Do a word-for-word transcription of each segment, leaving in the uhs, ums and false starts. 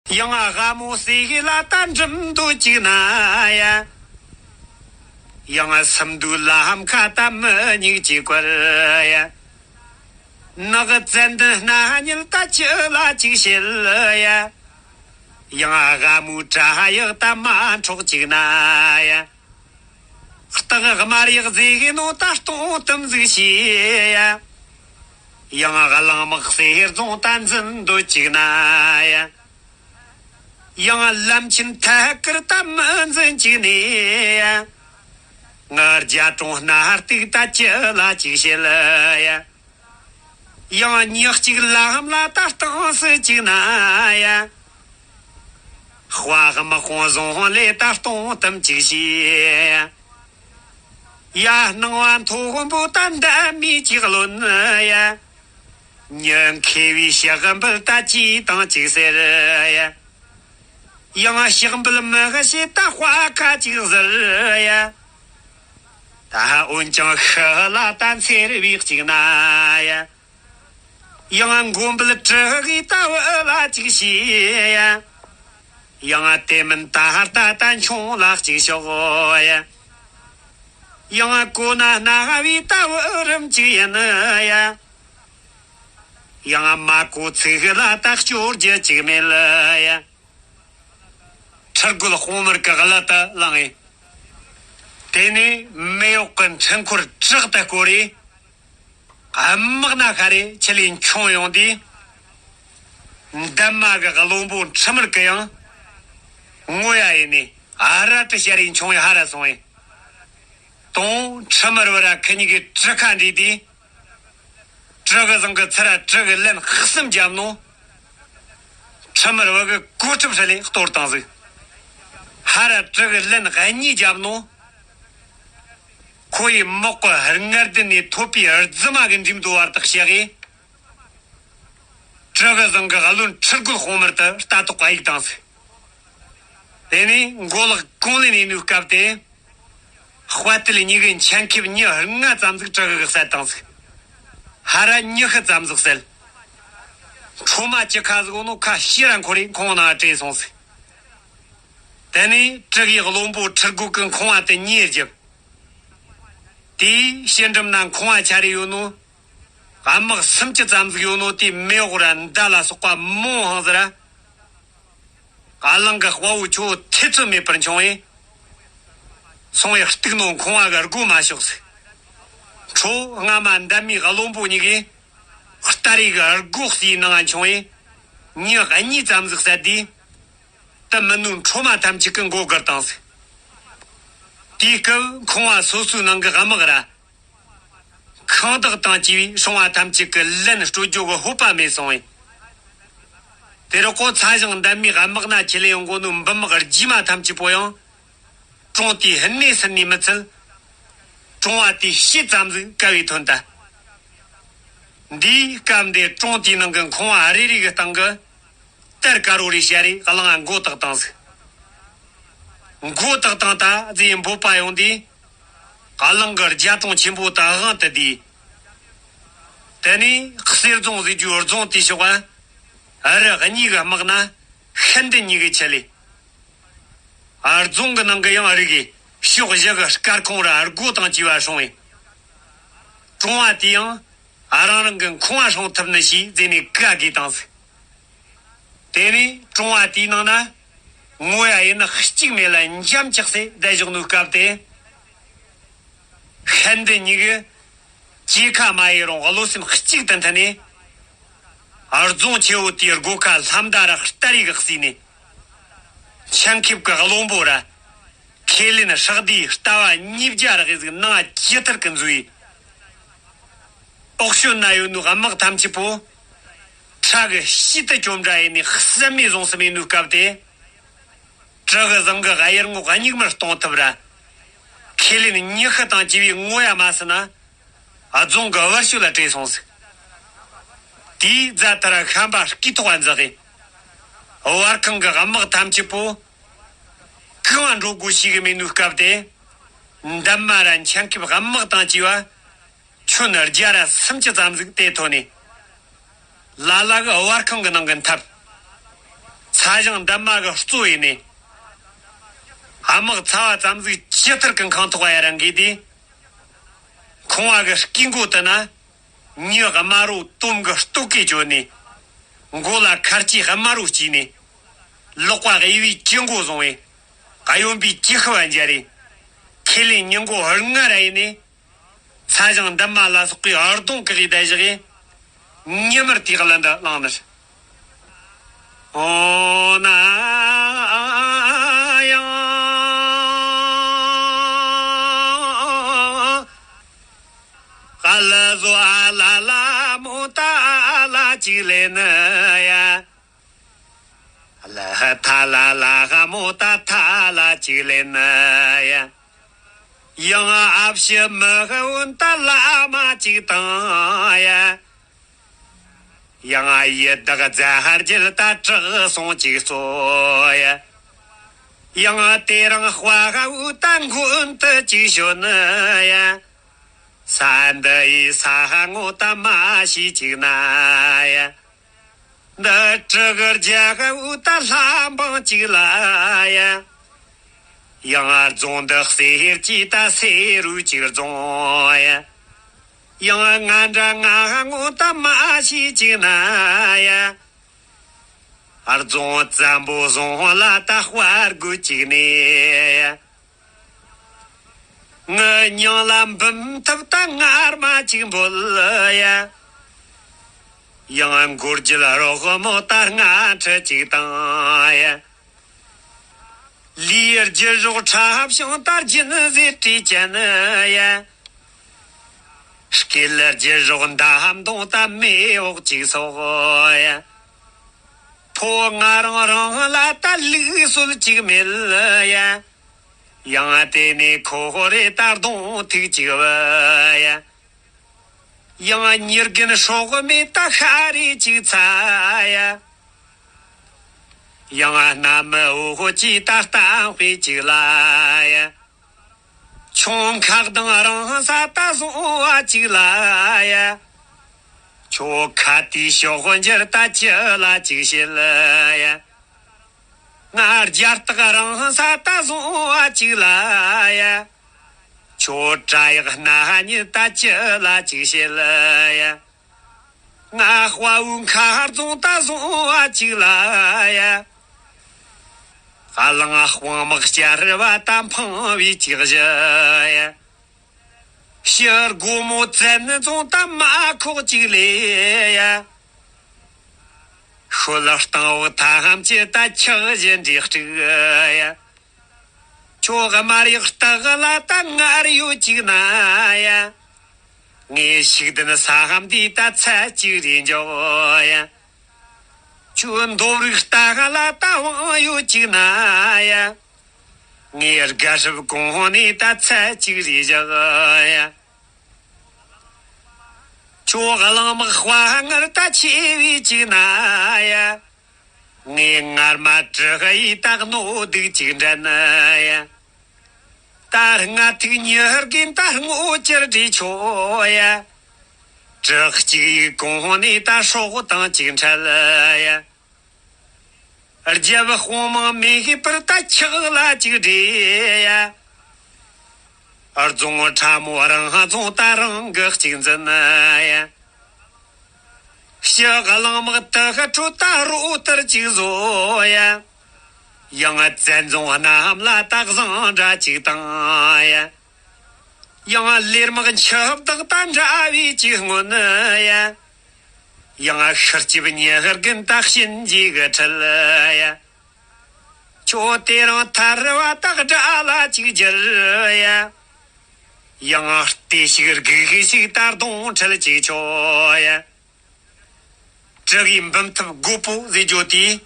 ཡང་སྒ་མོ་སེ་ལ་ད་འགྲིམ་འདོད་ཅིག་ན་ཡ། ཡང་སུམ་མདོའི་ལམ་ཁ་ད་མི་སྙིགས་ཀྱི་བཀོད་ཡ། ནགས་ཚལ་འདི་སྣ་ཉིལ་ད་ཅི་ལ་ཅིག་བྱེད་ཡ། ཡང་སྒ་མོའི་བྲག་གཡག་ད་མ་འཕྲོག་ཅིག་ན་ཡ། སྟག་དམར་ཡག་ཟེ་གི་ནོ་ད་སྟོང་གཏམ་ཟིག་བྱེད་ཡ། ཡང་གླང་དམག་གསེར་རྫོང་ད་འཛིན་འདོད་ཅིག་ན་ཡ། ཡང་ལམ་ཆེན་ཐད་ཀར་ད་མི་འཛིན་ཅིག་ནས་ཡ། ང་རྒྱ་གྲོང་སྣ་གཏུག་ད་ཅི་ལ་ཅིག་བྱེད་ཡ། ཡང་ཉག་གཅིག་ལམ་ལ་ད་སྟངས་སུ་ཅིག་ན་ཡ། དཔའ་དམག་དཔུང་བཟུང་ལས་ད་སྟོང་གཏམ་ཅིག་བྱེད་ཡ། སྣང་བ་མཐོན་པོ་ད་འདབ་མའི་ཅིག་ལོན་ཡ། ཉི་མཁས་པའི་ཞག་འབུལ་ད་ཅི་དང་ཅིག་ཟེར་ཡ། ཡང་ཞག་འབུལ་མི་གི་ཞེ་ད་དཔའ་ཁ་ཅིག་ཟེར་ཡ། ད་འོན་ཀྱང་ཤི་ལ་ད་འཚེར་བའི་གཅིག་ན་ཡ། ཡང་མགོན་པོ་དྲུ་གིས་ད་བུ་ལ་གཅིག་བྱས་ཡ། ཡང་དེ་མིན་ད་ལྟ་ད་འཆུང་ལ་གཅིག་ཤོག་ཡ། ཡང་གོ་ན་སྣ་བའི་ད་བུ་རིམ་གཅིག་ཡིན་ཡ། ཡང་མ་གོ་ཚིག་ལ་ད་སྐྱོར་རྒྱུ་གཅིག་མེད་ཡ། ཁྲི་རྒོད་དཔུང་དམར་གི་གླུ་དེ་བླངས་ཡིན། དེ་ནས་མེ་འོག་གི་འཕྲུལ་འཁོར་དྲག་ཏུ་བསྐོར་རེ། དམག་སྣ་ཤར་རེ་ཆེད་ལས་མཆོང་ཡོང་དུས། འདབ་མ་གི་བློན་པོ་ཁྲི་དམར་གི་ཡང་ངོ་ཡ་ཡིན་ནས་ཨ་ར་ཏི་ཤར་རེ་མཆོང་ཡ་ཧ་ར་སོང་ཡིན། དང་ཁྲི་དམར་བུ་ར་ཁི་གཉིས་ཀྱི་གྲུ་ཁ་འདྲེས་དུས། གྲུ་གི་བཟང་གི་ཚུར་ར་གྲུ་གི་ལན་གསུམ་བརྒྱབ་ནོ། ཁྲི་དམར་བུ་གི་གོ་ཁྲབ་ཧྲི་ལས་གཏོར་བཏང་ཟིག་ཧ་ར་གྲུ་གི་ལན་གཉིས་བརྒྱབ་ནོ། ཁོ་ཡི་མོག་གི་སྔར་དུ་ནས་ཐོད་པའི་རྫི་མ་གི་འགྲིམ་དུ་བར་དག་བྱས་གི། གྲུ་གི་བཟང་གི་བློན་ཁྲི་རྒོད་དཔུང་དམར་དུ་ལྟ་རྟོག་ག་ཡིག་བཏང་ཟིག་དེ་ནས་མགོ་ལག་གོང་ལེན་ཡིན་ནུས་སྐབས་དེ། དཔའ་ཐུལ་གཉིས་ཀྱི་མཆན་ཁེབས་ཉི་ལྔ་ཙམ་ཟིག་གྲུ་གི་གི་བསད་བཏང་ཟིག་ཧ་ར་ཉི་ཤུ་ཙམ་ཟིག་བསད། ཁྲོ་མ་ཅི་ཁ་ཟིག་ནོ་ཁ་ཤི་ར་འཁོར་རེ་ཁོང་ནང་བྲོས་སོང་ཟིག་དེ་ནས་གྲུ་གི་བློན་པོ་ཁྲི་རྒོད་ཀྱི་འཁོང་བ་དེ་ཉེ་རྒྱབ། དེའི་ཕྱི་འགྲམ་ན་འཁོང་བ་ཆ་རེ་ཡོད་ནོ། དམག་སུམ་ཅུ་ཙམ་ཟིག་ཡོད་ནོ་དེ་མེ་འོག་ར་མདའ་ལ་སོགས་པ་མང་ཧང་ཟེར་ར། གླང་གི་དཔའ་བོ་ཁྱོ་ཐེ་ཚོམ་མེད་པར་མཆོང་བས། སོང་བས་གཏུག་ནོ་འཁོང་བ་གི་སྒོ་མ་ཕྱོགས་ཟིག་ཁྲོ་སྔ་མ་འདབ་མའི་བློན་པོ་གཉིས་ཀས་སྟ་རེ་གི་སྒོ་བརྩིས་ནང་ང་མཆོང་བས། ཉི་གཉིས་ཙམ་ཟིག་བསད་དུས། དེ་མིན་ནོ་ཁྲོ་མ་ཐམས་ཅད་ཀྱི་མགོ་སྒུར་བཏང་ཟིག་དེའི་སྐབས་འཁོང་བ་སོ་སོའི་ནང་གི་དམག་ར། ཁང་བདག་དང་བཅས་པའི་སྲུང་བ་ཐམས་ཅད་ཀྱི་ལན་སྤྲོད་རྒྱུ་གི་ཧོད་པ་མེད་སོང་བས། དེ་རུ་ཁོ་ཚ་ཞང་འདབ་མའི་དམག་སྣ་ཆེ་ལེ་ཡོང་གོ་ནོ་འབུམ་དམག་རྗེས་མ་ཐམས་ཅད་པོ་ཡང་། གྲོང་དེའི་གནས་ཟིན་ནས་མི་ཚད། གྲོང་བ་དེའི་ཕྱེད་ཙམ་ཟིག་བཀབ་པའི་ཐོན་ད། འདིའི་སྐབས་འདི་གྲོང་དེའི་ནང་གི་འཁོང་བ་རེ་རེ་གི་སྟེང་གི་དར་དཀར་བོ་རེ་བཤའ་རེ་གླང་ང་མགོ་བཏགས་བཏང་ཟིག་མགོ་བཏགས་བཏང་ད་རྫས་འབོད་པ་ཡོང་དུས། གླང་གི་རྒྱ་གྲོང་ཆེན་པོ་དེ་དབང་དུ་བསྡུས། དེ་ནས་གསེར་རྫོང་ཟེར་རྒྱུའི་རྫོང་དེའི་ཕྱོགས་ཨ། རི་གཉིས་ཀྱི་དམག་སྣ་ཤིན་ཏུ་ཉིད་ཀྱི་ཆེ་ལེ། ཨ་རྫོང་གི་ནང་གི་ཡང་རི་གི་ཕྱོགས་བཞི་གི་སྐར་ཁུང་ར་སྒོ་དང་བཅས་པ་སྲུང་བས། གྲོང་བ་དེ་ཡང་ཨ་རང་རང་གི་འཁོང་བ་སྲུང་ཐུབ་ནི་ཞེས་མཛད་ནས་བཀའ་བསྒོས་བཏང་ཟིག་དེ་ནས་གྲོང་བ་དེའི་ནང་ན་ངོ་ཡ་ཡིན་ན་གཅིག་མེད་ལ་འཇམ་ཅག་སེ་བསྡད་བཞག་ནོའི་སྐབས་དེ། ཤན་འདི་གཉིས་ཀྱིས་སྐྱེ་ཁ་མ་ཡི་རུང་བློ་སེམས་གཅིག་ཏུ་མཐུན་ནས། རྫོང་ཆེ་བོ་དེའི་སྒོ་ཁ་ལྷམ་མདའ་ར་སྟ་རེ་གིས་བརྩིས་ནས། ཆང་ཁེབས་ཀྱི་བློན་པོ་ར། ཁས་ལེན་ཧྲག་བསྡུས་ལྟ་བ་ཉིས་བརྒྱ་ར་གི་ཟིག་ནང་ཇི་ལྟར་གི་འཛུལ་ཡིན། འོག་ཞོལ་ན་ཡོད་ནོ་དམག་ཐམས་ཅད་པོ། ཁྲག་གི་ཤིད་དུ་བཅོམ་འདྲ་ཡིན་ནས་བསམ་མེད་བཟུང་སེམས་ཡིན་ནོའི་སྐབས་དེ། གྲུ་གི་བཟང་གི་གཡུལ་ངོ་གཉུག་མར་གཏོང་ཐུབ་ར། ཁས་ལེན་ཉི་ཤུ་དང་བཅས་པའི་ངོ་ཡ་མ་ཟིན་ན། རྫོང་གི་བར་ཤོད་ལ་བྲོས་སོང་ཟིག་དེའི་རྫ་ཐར་ཤན་པ་སྐེ་ཐོག་བ་འཛེགས་གི། བར་ཁང་གི་དམག་ཐམས་ཅད་པོ། གང་བ་འགྲོ་དགོས་ཤེས་གི་མེད་ནོའི་སྐབས་དེ། འདབ་མ་ར་མཆན་ཁེབས་དམག་དང་བཅས་པ། ཁྱོན་བརྒྱ་ར་སུམ་ཅུ་ཙམ་ཟིག་དེ་ཐོན་ནས། ལ་ལ་གི་བར་ཁང་གི་ནང་གི་འཐབ། ཚ་ ཚ་ཞང་འདབ་མ་གི་གཙོ་ཡིན་ནི། དམག་ཚ་བ་ཙམ་ཟིག་ཇི་ལྟར་གི་ཁང་ཐོག་ཡ་ར་འགོས་དུས། ཁང་བ་གི་སྐེད་མགོ་དེ་ན། མྱི་དམར་རོ་དོམ་གི་སྟོད་གོས་གྱོན་ནས། མགོ་ལ་མཁར་སྐྱེས་དམར་རོ་བསྐྱིས་ནས། ལག་པ་གཡས་པའི་གྱི་མགོ་བཟུང་བས། གཡོན་པའི་གྱི་ཤུབས་བ་འཇལ་རེ། ཁས་ལེན་ཉིན་མགོ་ལྔ་ར་ཡིན་ནས། ཚ་ཞང་འདབ་མ་ལ་སོགས་པའི་ཨར་གདོང་གི་གི་བསྡད་བཞག་གིས། ཉི་མར་དེ་གླུ་འདི་བླངས་ནི། ཨོ་ན་ཡང་། ཨ་ལ་ཟོ་ཨ་ལ་ལ་མོ་ཏ་ཨ་ལ་ཅིག་ལེན་ནི་ཡ། ལ་ཐ་ལ་ལ་ཧ་མོ་ཏ་ཐ་ལ་ཅིག་ལེན་ནི་ཡ། ཡང་ཨ་ཕྱི་མི་ཧ་འོན་ཏ་ལ་མ་ཅིག་དང་ཡ། ཡང་ཡི་དྭགས་རྫ་ཧར་རྒྱལ་ད་དྲག་སོང་ཅིག་གཙོ་ཡ། ཡང་དེ་རིང་དཔའ་ཧ་འུ་ད་མགོན་དུ་ཅིག་ཞོན་ཡ། ས་འདི་ཡི་ས་ཧ་ངོ་ད་མ་ཤི་ཅིག་ན་ཡ། འདི་དྲུ་གི་རྒྱ་ཧ་འུ་ད་ལྷ་འབངས་ཅིག་ལ་ཡ། ཡང་རྫོང་འདི་གསེར་གྱི་ད་སེ་རུ་ཅིག་རྫོང་ཡ། ཡང་ང་འདྲ་ང་ཧ་ངོ་ད་མ་ཤི་ཅིག་ན་ཡ། རྫོང་བཙན་པོ་བཟུང་ལ་ད་དཔའ་རྒོད་ཅིག་ནས། ངའི་མྱིང་ལ་འབུམ་ཐུབ་ད་ངར་མ་ཅིག་འབོད་ཡ། ཡང་མགོ་རྒྱུད་རོགས་མོ་ད་སྔ་ཁྲི་ཅིག་དང་ཡ། ལུས་རྒྱུད་རོགས་ཁྲབ་ཤིང་ད་རྒྱུན་ཟེར་བྲིས་ཅན་ཡ། སྐེ་ལ་རྒྱུ་རོགས་འདམ་དོང་ད་མེ་འོག་ཅིག་སོགས་ཡ། ཕོ་ང་རང་རང་ལ་ད་ལུགས་སྲོལ་ཅིག་མེད་ཡ། ཡང་དེ་ནས་ཁོ་རེ་ད་གདོང་ཐུག་ཅིག་བ་ཡ། ཡང་མྱི་རྒན་སྲོག་མེད་ད་ཤ་རེ་ཅིག་ཚ་ཡ། ཡང་གནའ་མི་འོ་ཅིག་ད་གཏམ་དཔེ་ཅིག་ལ་ཡ། ཁྱོད་ཁ་གདང་རིང་ས་ད་བཟུང་བ་ཅིག་ལ་ཡ། ཁྱོད་ཁ་དེའི་ཤོག་འགྱུར་ད་ཅི་ལ་ཅིག་བྱེད་ལ་ཡ། ང་རྒྱ་སྟག་རིང་ས་ད་བཟུང་བ་ཅིག་ལ་ཡ། ཁྱོད་བྲག་གཡག་སྣ་ཉིད་ད་ཅི་ལ་ཅིག་བྱེད་ལ་ཡ། ང་དཔའ་བོའི་མཁར་རྫོང་ད་བཟུང་བ་ཅིག་ལ་ཡ། གླང་དཔུང་དམག་བསྐྱར་བ་ད་འཕང་བའི་ཅིག་བཞི་ཡ། ཕྱི་སྒོ་མོ་བཙན་རྫོང་ད་མ་ཁོག་ཅིག་ལས་ཡ། ཤོད་ལ་སྟེང་འོག་ཐམས་ཅད་ད་ཁྱག་བཞིན་འདྲེས་དཀྲུག་ཡ། ཁྱོད་དམར་ཡག་སྟག་ལ་ད་ངར་ཡོད་ཅིག་ན་ཡ། ངས་ཤུགས་ལྡན་ས་ཧམ་འདི་ད་ཚད་ཅིག་རེ་འཇོག་ཡ། ཁྱོད་འདོབ་རིགས་ལྟ་ག་ལ་ད་དབང་ཡོད་ཅིག་ན་ཡ། ངས་དགའ་སྲབ་གོང་ནས་ད་ཚད་ཅིག་རེ་བཞག་ཡ། ཁྱོད་གླང་དམག་དཔའ་ངར་ད་ཆེ་བའི་ཅིག་ན་ཡ། ངས་ངར་མ་དྲག་ཡི་ད་གནོད་སྡུག་ཅིག་འདྲ་ན་ཡ། ད་སྔ་ཐུག་ཉི་ཧར་གིན་ད་སྔོ་ཅར་བྲིས་ཆོག་ཡ། བྲག་གཅིག་ཡི་གོང་ནས་ད་སྲོག་དང་གཅིག་འཕྲད་ཡ། རྒྱབ་དཔུང་མང་མེ་ཤི་པར་ད་ཆག་ལ་གཅིག་བྲིས་ཡ། རྫོང་ཕྲ་མོ་རང་རྫོང་ད་རང་གི་གཅིག་འཛིན་ཡ། ཕྱི་གླང་དམག་དུ་ཁ་ཁྲོ་ད་རོ་ལྟར་གཅིག་བཟོ་ཡ། ཡང་བཙན་རྫོང་གནམ་ལ་ད་བཟང་འདྲ་གཅིག་བཏང་ཡ། ཡང་ལེར་དམག་འཆི་བདག་ད་འདྲ་བའི་ཅིག་སྔོན་ཡ། ཡང་ཤར་སྐྱིབས་ཉི་ཧར་གིན་ད་གཤིན་རྗེ་གི་ཁྲིད་ཡ། ཁྱོད་དེ་རིང་ཐར་བ་ད་དགྲ་ལ་ཅིག་འགྱུར་ཡ། ཡང་ལྟོས་ཤིག་སྒུག་ཤིག་ད་གདོང་ཁྲིད་ཅིག་ཆོག་ཡ། དྲུ་གིས་འབུམ་ཐུབ་རྒོད་པོ་ཟེར་རྒྱུ་དེས།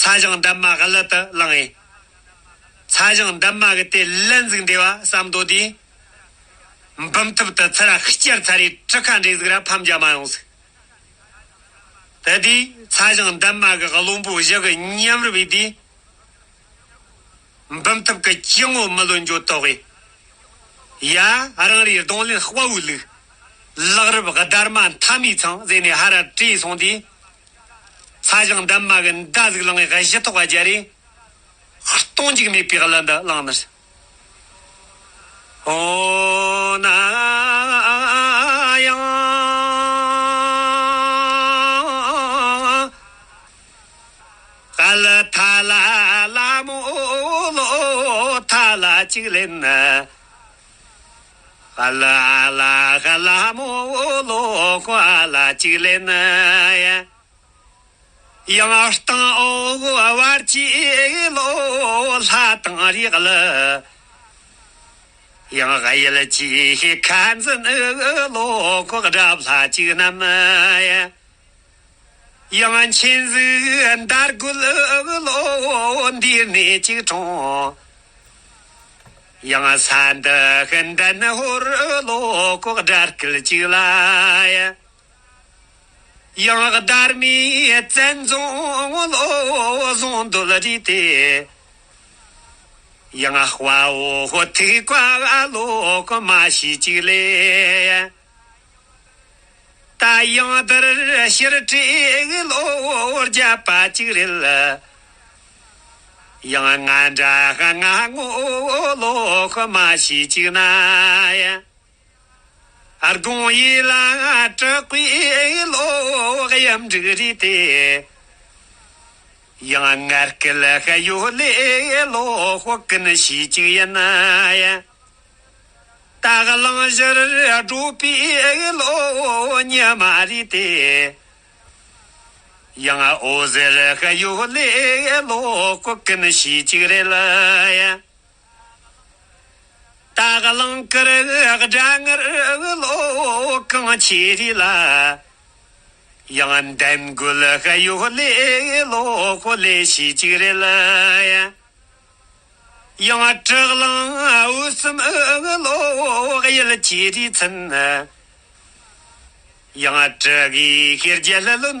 ཚ་ཞང་འདབ་མ་གླུ་དེ་བླངས་ཡིན། ཚ་ཞང་འདབ་མ་གི་དེ་ལན་ཟིག་འདེབས་པ་བསམ་དོ་དེས། འབུམ་ཐུབ་དེ་ཚུར་བསྐྱར་ཚར་རེ་གྲི་ཁ་འདྲེ་ཟིག་ར་ཕམ་རྒྱ་མ་ཡོང་ཟིག་དེ་དུས་ཚ་ཞང་འདབ་མ་གི་བློན་པོ་བཞི་གི་མཉམ་རུབ་ཡིན་དུས། འབུམ་ཐུབ་ཀྱི་སྐྱེ་ངོ་མི་ལོན་འགྱོ་དོགས་ཡིན། ཡ། རང་རེའི་གདོང་ལེན་དཔའ་བོའི་ལུགས། ལག་རབ་སྡར་མ་མཐའ་མའི་ཚང་ཟེར་ནས་ཧ་ར་བྲིས་སོང་དུས། ཕ་ཞང་འདན་མ་གི་མདའ་ཟིག་བླངས་ཡི་གཞི་ཐོག་བརྒྱབ་རེ། སྟོང་འཇིག་མེད་པའི་གླུ་འདི་བླངས་ནི། ཨོ་ན་ཡང་། ག་ལ་ཐ་ལ་ལ་མོ་ལོ་ཐ་ལ་གཅིག་ལེན་ན། ག་ལ་ལ་ག་ལ་མོ་ལོ་ག་ལ་གཅིག་ལེན་ན་ཡ། ཡང་སྟེང་འོག་བར་གྱི་ལོ་ལྷ་དང་རིགས་ལ། ཡང་གཡུལ་གྱི་ཁ་འཛིན་ལོ་ག་དགྲ་ལྷ་གཅིག་རྣམས་ཡ། ཡང་མཁྱེན་གཟིགས་འདར་རྒུད་ལོ་འདིར་གནས་གཅིག་གྲོང་། ཡང་ས་འདི་ཤིན་ཏུ་ཧོར་ལོ་ལྐོག་དགྲ་སྐད་ཅིག་ལ་ཡ། ཡང་སྡར་མའི་བཙན་རྫོང་ལོ་བཟུང་འདོད་རེ་སྟེ། ཡང་དཔའ་བོ་ཐུགས་བཀའ་ལོ་ལྐོག་མ་ཤེས་ཅིག་ལས་ཡ། ད་ཡང་དར་ཕྱིར་བྲོས་ལོ་རྒྱབ་པ་ཅིག་རེད། ཡང་ང་འདྲ་ང་ངོ་ལོག་མ་ཤེས་ཅིག་ན་ཡ། དགོང་ཡིད་ལ་དྲག་པོའི་ལོག་གཡམ་འབྲུག་རེད་དེ། ཡང་ངར་སྐད་ལ་ཡོད་ལེ་ལོག་ཀུན་ཤེས་ཅིག་ཡིན་ན་ཡ། ད་གླིང་བཞིར་བགྲོད་པའི་ལོ་ཉི་མ་རེད་དེ། ཡང་འོད་ཟེར་ཡོད་ལེ་ལོ་ཀུན་ཤེས་ཅིག་རེད་ལ་ཡ། ད་གླིང་དཀར་སྒྲ་ངར་ལོ་གང་ཆེ་རེད་ལ། ཡང་འདན་རྒོད་ཡོད་ལེ་ལོ་ཀོ་ལེ་ཤེས་ཅིག་རེད་ལ་ཡ། ཡང་བྲག་གླིང་འོད་གསུམ་ལོ་གཡུལ་གྱི་རིགས་ཚུན། ཡང་བྲག་གི་ཤེར་རྒྱལ་ལོན་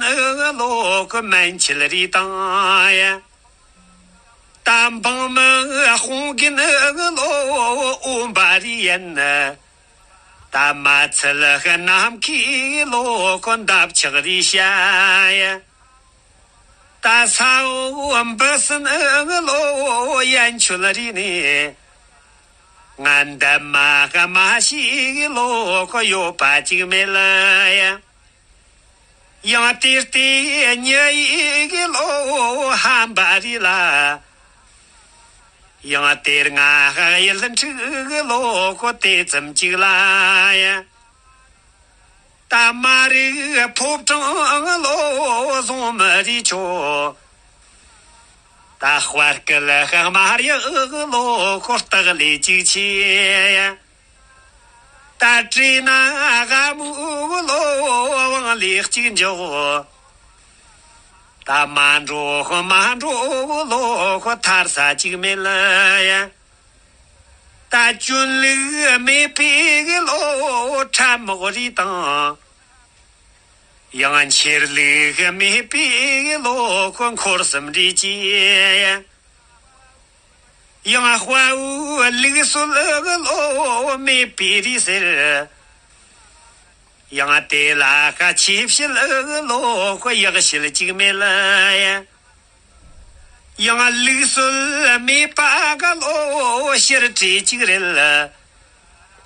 ལོ་གི་མན་ཆད་རིགས་དང་ཡ། ད་འབངས་མི་དཔུང་གི་ལོ་འོ་འབའ་རིགས་ཡིན། ད་མ་ཚད་ནམ་མཁའི་ལོ་གི་འདབ་ཆགས་རིགས་ཤ་ཡ། ད་ས་འོག་འབུ་སྲིན་ལོ་ཡན་ཆོད་རིགས་ནས། ང་འདབ་མ་ཧ་མ་ཤིག་ལོ་གོ་ཡོད་པ་ཅིག་མེད་ལ་ཡ། ཡང་དེར་ལྟས་ཉི་ཡིག་ལོ་ཧམ་པ་རེད་ལ། ཡང་དེར་ང་ཧ་ཡིད་འཁྲུག་ལོ་གོ་དེ་ཙམ་ཅིག་ལ་ཡ། ད་མ་རིག་ཕོ་བྲང་ལོ་བཟུང་མི་རིག་ཆོག་ད་དཔའ་སྐད་ལ་ཤ་མ་རིག་ལོ་ཁོ་སྟག་ལས་ཅིག་ཆེ། ད་བྲོས་ན་དགའ་མོ་ལོ་དབང་ལས་གཅིག་འཇོག་ད་མ་འགྲོ་ཤ་མ་འགྲོ་ལོ་ཁོ་ཐར་ས་ཅིག་མེད་ལ་ཡ། ད་གྱོན་ལུགས་མེད་པའི་ལོ་ཁྲབ་མོག་རིགས་དང་། ཡང་འཁྱེར་ལུགས་མེད་པའི་ལོ་ཁོ་འཁོར་གསུམ་རིགས་ཀྱི། ཡང་དཔའ་བོའི་ལུགས་སྲོལ་ལོ་མེད་པའི་རིགས་ཟེར། ཡང་དེ་ལ་ཁ་ཆེ་བཤད་ལོ་ཁོ་ཡག་བཤད་ཅིག་མེད་ལ་ཡ། ཡང་ལུགས་སྲོལ་མེད་པ་ག་ལོ་ཕྱིར་བྲོས་ཅིག་རེད།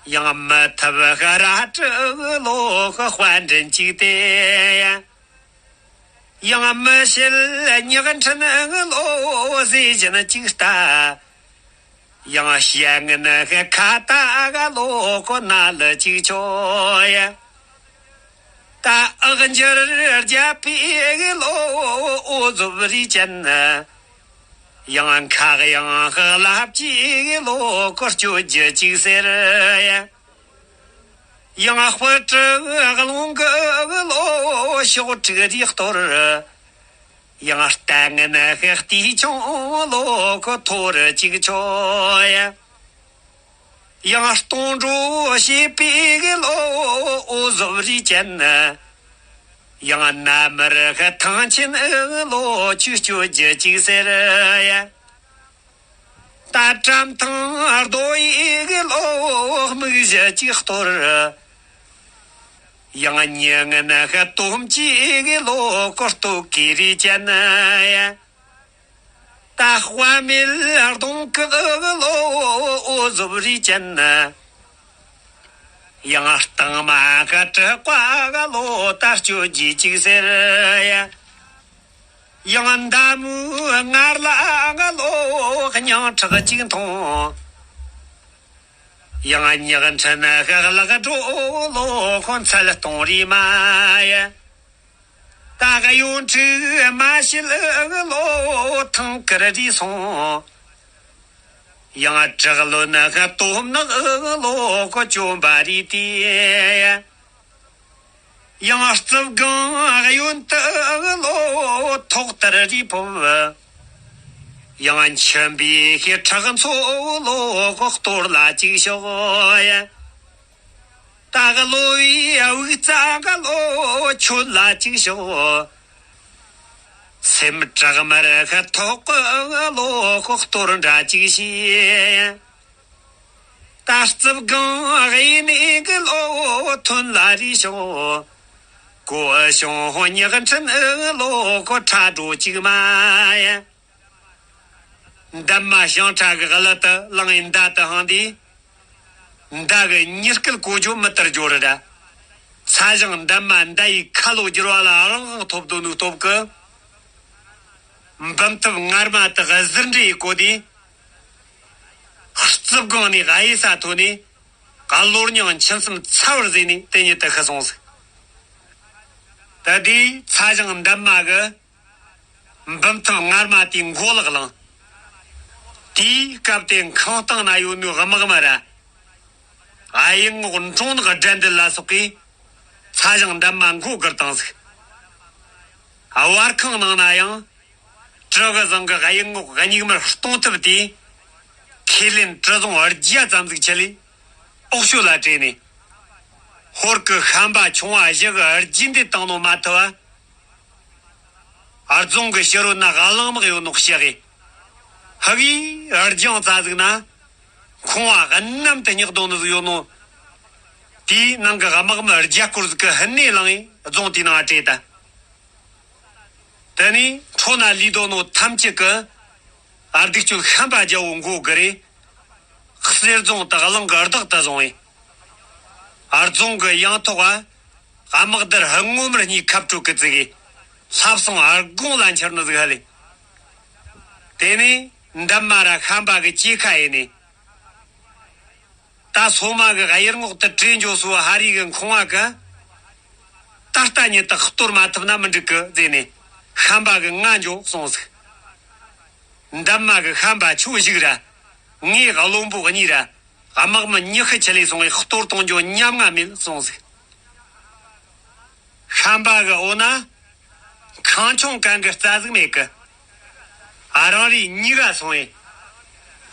ཡང་མི་ཐབས་ཤ་ར་སྤྲུག་ལོ་ཤ་དཔལ་འདྲེན་ཅིག་དེ། ཡང་མི་ཤེལ་ཉག་ཕྲན་ལོ་ཟས་བཞིན་ཅིག་ལྟ། ཡང་བཤད་ངན་ཤ་ཁ་ཏ་ག་ལོ་ཁོ་ན་ལ་ཅིག་ཆོ་ཡ། ད་ཨག་འཇར་རྒྱབ་པའི་ལོ་འོ་ཟོབ་རིགས་ཅན། ཡང་ཁག་ཡང་ལབ་ཀྱི་ལོ་ཁོ་སྐྱོ་རྒྱུ་ཅིག་ཟེར་ཡ། ཡང་དཔུ་དྲུག་རླུང་གི་ལོ་ཕྱོགས་དྲུག་རིགས་གཏོར། ཡང་ལྟ་ངན་ཤ་རྟིང་ཆུང་ལོ་ཁོ་ཐོར་ཅིག་ཆོ་ཡ། ཡང་སྟོང་འགྲོ་བྱེད་པའི་ལོ་འོ་ཟོབ་རིགས་ཅན། ཡང་ན་མར་ཐང་ཆེན་ལོ་ཆུ་སྐྱོ་རྒྱུ་ཅིག་ཟེར་ཡ། ད་བཀྲམ་ཐང་རྡོ་ཡི་ལོ་སྨུག་རྒྱུ་ཅིག་གཏོར། ཡང་ཉི་ངན་ཤ་སྟོབས་ཀྱིས་ལོ་ཀོ་སྟོད་གི་རི་ཅན་ཡ། ད་དཔའ་མེད་གདོང་གི་ལོ་འོ་ཟོབ་རི་ཅན། ཡང་སྟག་མ་ག་དྲག་པ་ག་ལོ་ད་སྐྱོ་རྒྱུ་ཅིག་ཟེར་ཡ། ཡང་མདའ་མོའི་ངར་ལ་ག་ལོ་སྙིང་ཁྲག་ཅིག་འཐུང་། ཡང་ཉག་ཕྲན་ཤ་ལག་འགྲོ་ལོ་ཁོ་ཚལ་གཏོང་རི་མ་ཡ། ད་གཡོ་འཕྲུལ་མ་བྱེད་ལོ་ཐང་ཀར་རི་སོང་། ཡང་བྲག་ལོ་ན་ཤ་སྟོབས་ནག་ལོ་ཁོ་བཅོམ་པ་རི་དེ། ཡང་རྩིབ་སྒང་གཡོན་དུ་ལོ་ཐོག་ལྟར་རི་ཕོབ། ཡང་མཆིན་པའི་ཤེལ་ཁྲག་མཚོ་ལོ་ཁོ་གཏོར་ལ་ཅིག་ཤོག་ཡ། ད་གློ་བའི་དབུགས་རྩ་ག་ལོ་ཁྱོད་ལ་ཅིག་ཤོག་སེམས་དྲག་མར་ཤ་ཐོག་གི་གློ་ཁོ་གཏོར་འདྲ་ཅིག་བྱས། ད་རྩིབ་སྒང་གཡས་ནས་གི་ལོ་ཐོན་ལ་རེ་ཤོག་གོ་ཤོང་ཉག་ཕྲན་ལོ་ཁོ་ཁྲ་འགྲོ་ཅིག་མ་ཡ། འདབ་མ་ཞིང་ཁྲ་གི་གླུ་དུ་བླངས་ཡིན་མདའ་དུ་འཕངས་དུས། མདའ་གི་མྱུ་གུ་གོ་རྒྱུ་མི་ལྟར་འབྱོར་ར། ཚ་ཞིང་འདབ་མ་མདའ་ཡི་ཁ་ལོ་བསྒྱུར་བ་ལ་རང་དབང་ཐོབ་འདོད་ནུས་སྟོབས་ཀྱི། འབུམ་ཐུབ་ངར་མ་དག་གཟིར་འདྲེ་ཡི་གོ་དུས། རྩིབ་སྒང་ནས་གཡས་ས་ཐོན་ནས། ག་ལོར་མྱང་མཆིན་གསུམ་ཚ་བར་བཟོས་ནས་དེ་ཉིད་དུ་ཤི་སོང་ཟིག་ད་དེའི་ཚ་ཞིང་འདབ་མ་གི། འབུམ་ཐུབ་ངར་མ་དེའི་མགོ་ལག་ལངས། དེའི་སྐབས་དེ་ཁང་སྟེང་ན་ཡོད་ནོ་དམག་མི་ར། གཡུལ་ངོགས་འབྲོང་ནག་དགྲ་འདུལ་ལ་སོགས་ཀྱིས། ཚ་ཞིང་འདབ་མ་མགོ་སྒུར་བཏང་ཟིག་བར་ཁང་ནང་ན་ཡང་། གྲི་གི་བཟང་གི་གཡུལ་ངོགས་གཉིས་མར་གཏོང་ཐུབ་དེ། ཁས་ལེན་གྲི་བཟང་བརྒྱ་ཙམ་ཟིག་ཆི་ལས། ཨོག་ཤོད་ལ་སྤྲད་ནས། ཧོར་གི་ཤན་པ་ཆུང་བ་བཞི་གི་རྒྱུན་འདེད་བཏང་ནོ་མ་ཐུབ་བ། རྫོང་གི་ཕྱི་རོལ་ན་གླང་དམག་ཡོད་ནོ་ཤེས་གི་ཧ་གིས་རྒྱང་རྩ་ཟིག་ན། ཁོང་བ་གནམ་དུ་སྙེག་དོ་ནི་ཟིག་ཡོད་ནོ། དེའི་ནང་གི་དམག་མི་བརྒྱ་སྐོར་ཟིག་གི་ཧི་ནས་ལངས་ཡིན་རྫོང་དེའི་ནང་སྤྲད་ད། དེ་ནས་འཕྲོ་ན་ལུས་དོ་ནོ་ཐམས་ཅད་ཀྱི། ཨ་སྡིག་སྤྱོད་ཤན་པ་རྒྱལ་བོ་མགོ་སྒུར་རེ། གསེར་རྫོང་དུ་གླང་གི་བདག་ཏུ་བཟུང་བས། རྫོང་གི་ཡང་ཐོག་བ། དམག་སྡེར་སྔོན་མར་གཉིས་ཁབ་སྤྲོད་ཀི་བཙུགས་གི་ལྷ་བསང་ཨར་དགོང་ལ་འཆར་ནི་ཟིག་ཧ་ལས། དེ་ནས་འདབ་མ་ར་ཤན་པ་གི་སྐྱེས་ཁ་ཡིན་ནས། ད་སོ་མ་གི་གཡུལ་ངོགས་དུ་བྲོས་འགྱོ་སོ་ཧ་རི་གི་ཁང་བ་གི་ད་ལྟ་ཉིད་དུ་གཏོར་མ་ཐུབ་ན་མི་འགྲིག་གི་ཟེར་ནས་ཤན་པ་གི་ང་འགྱོ་གསུངས་ཟིག་འདབ་མ་གི་ཤན་པ་ཁྱོད་བཞུགས་ར། ངས་བློན་པོ་གཉིས་ར། དམག་མི་ཉི་ཤུ་ཆི་ལས་སོང་བའི་གཏོར་གཏོང་རྒྱུ་ཉམ་ང་མེད་གསུངས་ཟིག་ཤན་པ་གི་འོ་ན། ཁང་ཆུང་གན་གི་རྩ་ཟིག་མེད་གི་ཨ་རང་རེ་གཉིས་ཀ་སོང་བས།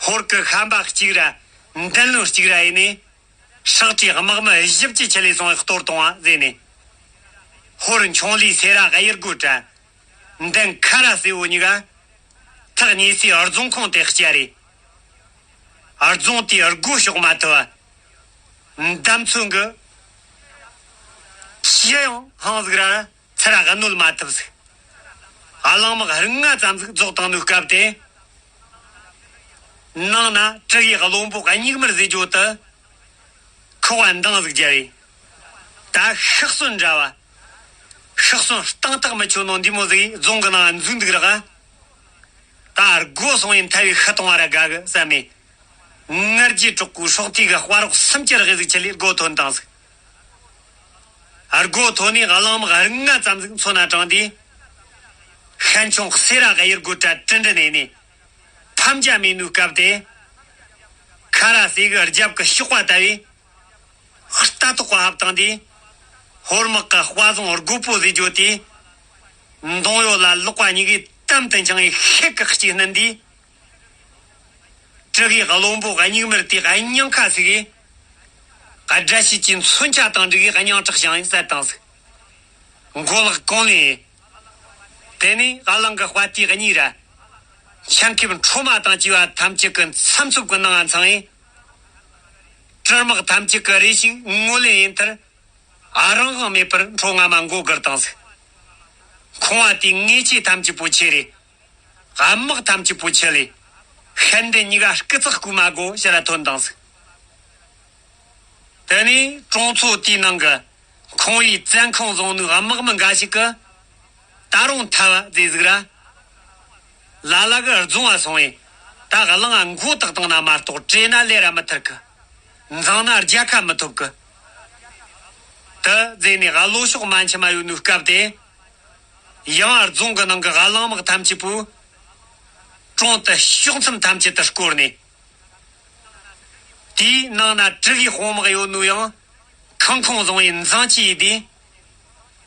ཧོར་གི་ཤན་པ་གཅིག་ར། མདུན་ལམ་གཅིག་ར་ཡིན་ནས། ཧྲག་ཁྲིའི་དམག་མི་བཞི་བཅུ་ཆི་ལས་སོང་བའི་གཏོར་གཏོང་བ་ཟེར་ནས། ཧོར་འཁྱོང་ལི་སེ་ར་གཡུ་རྒོ་བྲ། མདུན་ཁ་ར་སེ་བོ་གཉིས་ཀ་ཐག་ཉེ་སའི་རྫོང་ཁོངས་དེ་བསྐྱལ་རེ། རྫོང་དེའི་སྒོ་ཕྱོགས་མ་ཐུབ་བ། འདམ་ཚོན་གི་ཤི་ཡང་ཧང་ཟིག་ར་ཚུར་གནོད་མ་ཐུབ་ཟིག་གླང་དམག་རིགས་ལྔ་ཙམ་ཟིག་རྫོགས་བཏང་ནུས་སྐབས་དེ། ནང་ན་དྲུ་གི་བློན་པོ་གཉིས་མར་ཟེ་ཇོ་དུ། ཁོ་བ་འདང་ཟིག་རྒྱབ་ཡིན། ད་ཤག་སོན་འདྲ་བ། ཤག་སོན་སྟངས་ཐག་མི་ཆོད་ནོ་འདི་མོ་ཟིག་རྫོང་གི་ནང་འཛུལ་འདུག་རག་ད་སྒོ་སོང་ཡིན་ཐལ་བའི་ཤི་གཏོང་བ་ར་དགའ་གི་བསམ་ནས། ངར་གྱི་གྲོག་པོའི་སྲོག་ཐིག་གི་དཔའ་རོགས་སུམ་ཅུ་རེ་ཟིག་ཆི་ལས་སྒོ་ཐོན་བཏང་ཟིག་སྒོ་ཐོན་ནས་གླང་དམག་རིགས་ལྔ་ཙམ་ཟིག་མཚོན་ན་དྲངས་དུས། ཤན་ཆུང་སེ་ར་གཡུ་རྒོ་བྲ་དྲིལ་འདྲི་ནས་ནས། ཐམས་ཅད་མེད་ནུས་སྐབས་དེ། ཁ་ར་སེ་གི་རྒྱབ་ཀྱི་གཤོག་པ་ལྟ་བུའི། རྟ་ཐོག་ག་ཧབ་བཏང་དུས། ཧོར་དམག་གི་དཔའ་བཟང་རྒོད་པོ་ཟེ་ཇོ་དེ། མདུང་ཡོ་ལ་ལོག་པ་གཉིས་ཀའི་གཏམ་དུ་འཆང་བའི་ཤེད་ཀྱི་གཅིག་བསྣུན་དུས། དྲུ་གི་བློན་པོ་གཉིས་མར་དེ་ག་སྙིང་ཁ་ཟིག་གིས། དགྲ་བྱེད་ཀྱི་མཚོན་ཆ་དང་འདྲ་གི་སྙིང་ཁྲག་བཞེངས་ཡིན་བསད་བཏང་ཟིག་མགོ་ལག་གང་ལེན། དེ་ནས་གླང་གི་དཔའ་རྟུལ་གཉིས་ར། ཆང་ཁེབས་འཕྲོ་མ་དང་བཅས་པ་ཐམས་ཅད་ཀྱི་མཚམས་ཚུབ་ཀྱི་ནང་ང་འཚང་ཡིན། དྲུ་དམག་ཐམས་ཅད་ཀྱི་རེ་ཞིག་ངོས་ལེན་ཡིན་མཐར། ཨ་རང་དབང་མེད་པར་འཕྲོ་སྔ་མ་མགོ་སྒུར་བཏང་ཟིག། ཁོང་བ་དེའི་ངེས་ཆེ་ཐམས་ཅད་པོ་ཆེ་རེད། དམག་ཐམས་ཅད་པོ་ཆེ་ལས། ཤན་འདི་གཉིས་ཀ་སྐུ་ཚེགས་རྐུ་མ་དགོ་ཕྱིར་ར་ཐོན་བཏང་ཟིག། དེ་ནས་གྲོང་ཚོ་དེའི་ནང་གི་ཁོང་བའི་བཙན་ཁང་བཟུང་ནུས་དམག་མི་འགའ་ཞིག་གི་ད་རུང་ཐལ་བ་མཛེས་ཟིག་ར། ལ་ལ་གི་རྫོང་བ་སོང་བས་ད་གླང་མགོ་བཏགས་བཏང་ན་མ་གཏོགས་བྲོས་ན་ལས་ར་མི་ཐར་གི། འཛིང་ན་རྒྱལ་ཁ་མི་ཐོབ་གི། དེ་མཛེས་ནས་གློ་ཕྱོགས་མ་འཆི་མ་ཡོད་ནུས་སྐབས་དེ། ཡང་རྫོང་གི་ནང་གི་གླང་དམག་ཐམས་ཅད་པོས་གྲོང་དུ་ཕྱོགས་མཚམས་ཐམས་ཅད་དུ་བསྐོར་ནས། དེའི་ནང་ན་གྲི་གུའི་དཔུང་དམག་ཡོད་ནོ་ཡང་ཁང་ཁོངས་བཟུང་བའི་འཛིང་ཆེ་ཡིས་དེ།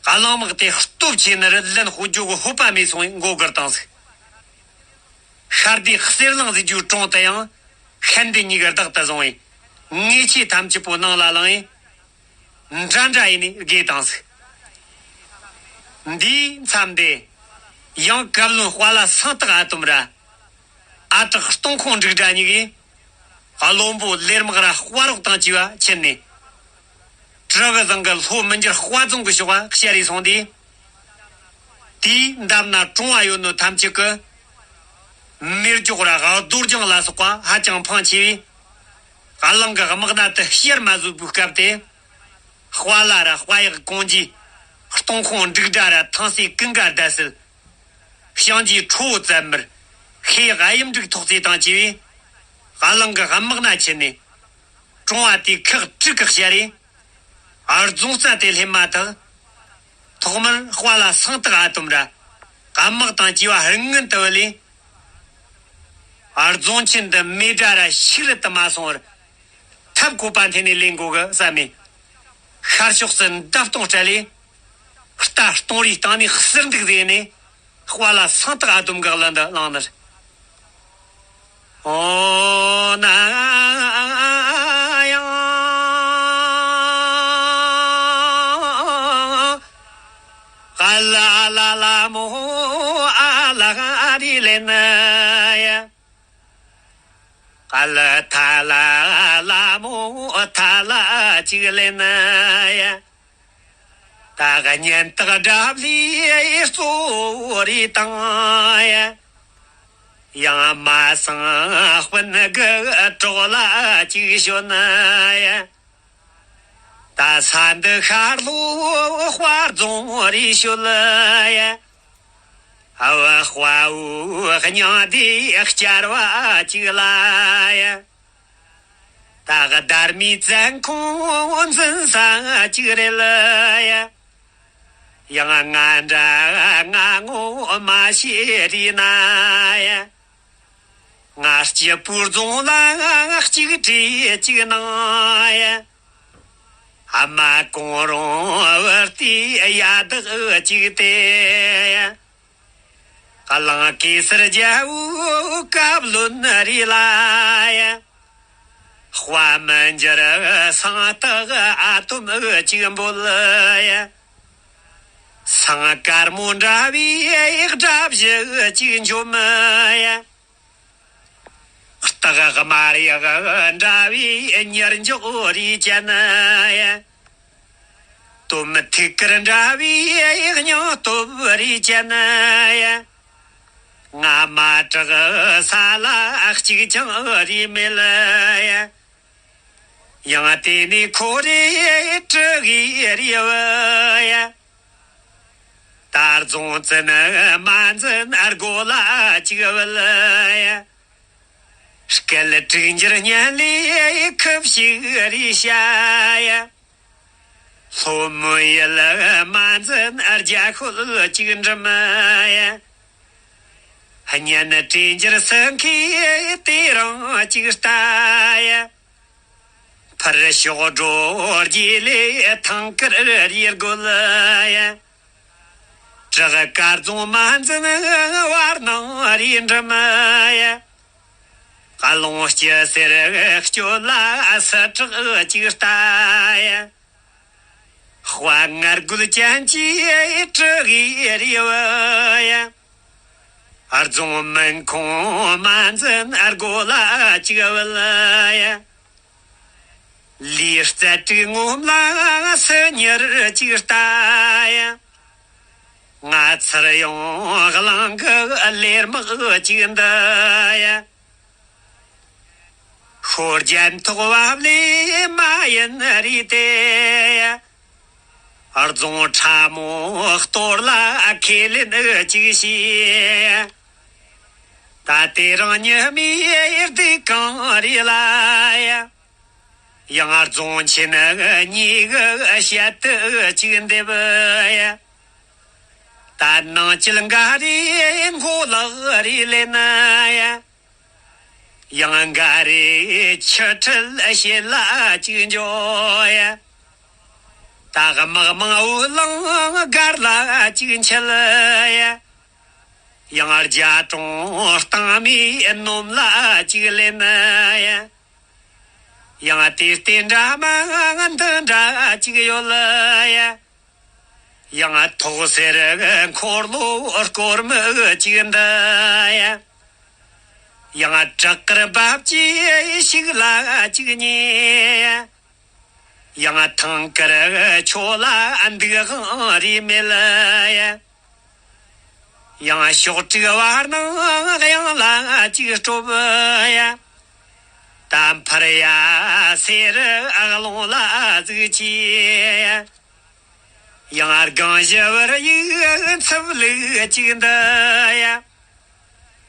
གླང་དམག་དེ་སྟོབས་ཆེ་ནི་རུ་ལན་ཤོད་རྒྱུ་གི་ཧོད་པ་མེད་སོང་བས་མགོ་སྒུར་བཏང་ཟིག། ཤར་དུས་གསེར་གླིང་ཟེར་རྒྱུའི་གྲོང་དུ་ཡང་ཤན་འདི་གཉིས་ཀྱིས་བདག་ཏུ་བཟུང་བས་ངེས་ཆེ་ཐམས་ཅད་པོ་ནང་ལ་ལངས་ཡིན། འདྲ་འདྲ་ཡིན་ནས་བགོས་བཏང་ཟིག། འདིའི་མཚམས་དེ་ཡང་བཀའ་བློན་དཔའ་ལ་སངས་སྟག་ཨ་དོམ་ར། ཨ་བྲག་སྟོང་ཁོང་འབྲུག་སྒྲ་གཉིས་ཀྱིས་བློན་པོ་ལེར་དམག་ར་དཔའ་རོགས་དང་བཅས་པ་ཁྱེར་ནས། གྲུ་གུ་བཟང་གི་ལྷོ་མི་འགྱུར་དཔའ་རྫོང་གི་ཕྱོགས་ལ་བཤལ་རེ་སོང་དུས། དེའི་འདབས་ན་གྲོང་བ་ཡོད་ནོ་ཐམས་ཅད་ཀྱིས། མེ་སྒྱོགས་ར་རྡོ་རྒྱང་ལ་སོགས་པ་ཧ་ཅང་འཕངས་ཆེ་བས། གླང་གི་དམག་སྣ་དེ་བཤལ་མ་བཟོད་པའི་སྐབས་དེ། དཔའ་ལ་ར་དཔའ་ཡག་གོང་ཇི། སྟོང་ཁོང་འབྲུག་སྒྲ་ར་ཐང་སེ་ཀུན་དགའ་ཟླ་གསལ། ཞང་རྗེ་ཁྲོ་བོ་བཙན་མར། ཤེས་ཡག་ཨ་ཡིམ་འབྲུག་ཐོག་བརྩེགས་དང་བཅས་པས། གླང་གི་དམག་སྣ་ཁྱེར་ནས། གྲོང་བ་དེའི་ཁག་དྲུག་གི་བཤལ་རེ། རྫོང་རྩ་དེ་སླེབས་མ་ཐག། ཐོག་མར་དཔའ་ལ་སངས་སྟག་ཨ་དོམ་ར། དམག་དང་བཅས་པ་རིང་ངན་དུ་བུད་ལས། རྫོང་ཆེན་འདི་མེ་དགྲ་ར་ཤིག་རལ་དུ་མ་སོང་བར། ཐབས་བཀོད་པ་འཐེན་ནས་ལེན་དགོས་གི་བསམ་མེད། ཤར་ཕྱོགས་སུ་མདའ་སྟོང་སྤྲད་ལས། རྟ་སྟོང་རེའི་སྟེང་ནས་གསེར་འདུག་བཟོས་ནས། དཔའ་ལ་སངས་སྟག་ཨ་དོམ་གྱི་ཀླད་འདི་བླངས་ནས། ཨོ་ན་ཡང་། ཨ་ལ་ལ་ལ་མོ་ཨ་ལ་རི་ལེ་ན་ཡ། ཨ་ལ་ཐ་ལ་ལ་མོ་ཐ་ལ་ཅིག་ལེ་ན་ཡ། ད་ག་ཉན་སྟག་སྒྲ་བླའི་གཙོ་བོ་རེད་དང་ཡ། ཡང་མ་སང་སྤུན་གི་གྲོགས་ལ་ཅིག་ཞོན་ན་ཡ། ད་ས་འདི་ཤར་ལྷོ་དཔའ་རྫོང་རེད་ཤོད་ཡ། ཨ་བ་དཔའ་བོའི་སྙིང་སྡེ་བསྐྱར་བ་ཅིག་ལ་ཡ། ད་ག་སྡར་མའི་བཙན་ཁང་འཛིན་ས་ཅིག་རེད་ལ་ཡ། ཡང་ང་འདྲ་ང་ངོ་མ་ཤེས་རེ་ན་ཡ། ང་སྐྱིད་པོའི་རྫོང་ལ་གཅིག་བྲིས་གཅིག་གནང་ཡ། ཨ་མ་གོང་རོང་བུ་དེའི་ཡ་བདག་གཅིག་དེ་ཡ། གླང་གེ་སར་རྒྱལ་པོའི་བཀའ་བློན་རེད་ལ་ཡ། དཔའ་མི་འགྱུར་སངས་སྟག་ཨ་དོམ་གཅིག་འབོད་ཡ། སེང་དཀར་མོ་འདྲ་བའི་དགྲ་བཞི་གཅིག་འཇོམས་ཡ། སྟག་དམར་ཡག་འདྲ་བའི་གཉེར་འཇོག་རེ་བྱས་ན་ཡ། དོམ་ཐུག་དཀར་འདྲ་བའི་སྙིང་སྟོབས་རེ་བྱས་ན་ཡ། ང་མ་དྲག་ས་ལ་གཅིག་ཀྱང་རེ་མེད་ཡ། ཡང་དེ་ནས་ཁོ་རེ་དྲུ་གིས་རེ་བུ་ཡ། ད་རྫོང་བཙན་མ་འཛིན་སྒོ་ལ་གཅིག་བུད་ཡ། སྐད་དྲུག་འགྱུར་སྙན་ལས་ཁུ་བྱུག་རེ་བྱ་ཡ། ལྷོ་མོན་ཡུལ་མ་འཛིན་རྒྱ་ཤོད་གཅིག་འགྲིམ་ཡ། གཉན་དྲེ་འགྱུར་སེང་གེ་དེ་རང་གཅིག་ལྟ་ཡ། ཕར་ཕྱོགས་སྒྲོ་རྒྱས་ལས་ཐང་དཀར་རེ་རྒོལ་ཡ། བྲག་དཀར་རྫོང་མ་འཛིན་བར་སྣང་རེ་འགྲིམ་ཡ། རླུང་སྐྱི་སེར་སྐྱོད་ལ་སུ་དྲག་ཅིག་ལྟ་ཡ། དཔའ་ངར་རྒོད་ཅན་གྱི་དྲུ་གིས་རེ་བུ་ཡ། རྫོང་མུན་ཁུང་མ་འཛིན་སྒོ་ལ་གཅིག་བུད་ཡ། ལུས་རྩལ་དྲུག་ངོམ་ལ་སུ་ཉར་ཅིག་ལྟ་ཡ། ང་ཚར་ཡོང་གླིང་གི་ལེར་མག་ཅིག་འདི་ཡ། ཤོ་རྒྱན་ཐོག་བབ་ལས་མ་ཡིན་རེད་དེ་ཡ། རྫོང་ཁྲ་མོ་གཏོར་ལ་ཁས་ལེན་ཅིག་བྱས། ད་དེ་རིང་ཉི་མའི་སྡུག་གང་རེད་ལ་ཡ། ཡང་རྫོང་ཆེན་གཉིས་ཀྱི་ཞལ་དུ་ཅིག་འདེབས་ཡ། ད་ནང་སྐྱིད་འགའ་རེ་མགོ་ལག་རེ་ལེན་ཡ། ཡང་འགའ་རེ་ཆུ་ཁྲུལ་བྱེད་ལ་ཅིག་འགྱོ་ཡ། ད་དམག་མང་བོ་ལང་སྒར་ལ་ཅིག་འཁྱིལ་ཡ། ཡང་རྒྱ་གྲོང་སྟེང་མའི་སྣུམ་ལ་ཅིག་ལེན་ཡ། ཡང་དེ་ལྟའི་འདྲ་མ་འདི་འདྲ་ཅིག་ཡོད་ཡ། ཡང་ཐོག་སེར་འཁོར་ལོ་སྐོར་མི་ཅིག་འདི་ཡ། ཡང་བྲག་དཀར་འབབ་ཀྱི་ཤིག་ལ་ཅིག་ཉེ་ཡ། ཡང་ཐང་དཀར་ཆོ་ལ་འདུག་དབང་རེ་མེད་ཡ། ཡང་ཕྱོགས་དྲུག་བར་སྣང་གཡང་ལ་ཅིག་སྤྲོབ་ཡ། ད་འཕར་ཡ་སེར་རླུང་ལ་ཟུག་ཅི་ཡ། ཡང་སྒང་བཞི་བར་ཡིག་འཚུབ་ལུག་ཅིག་འདི་ཡ།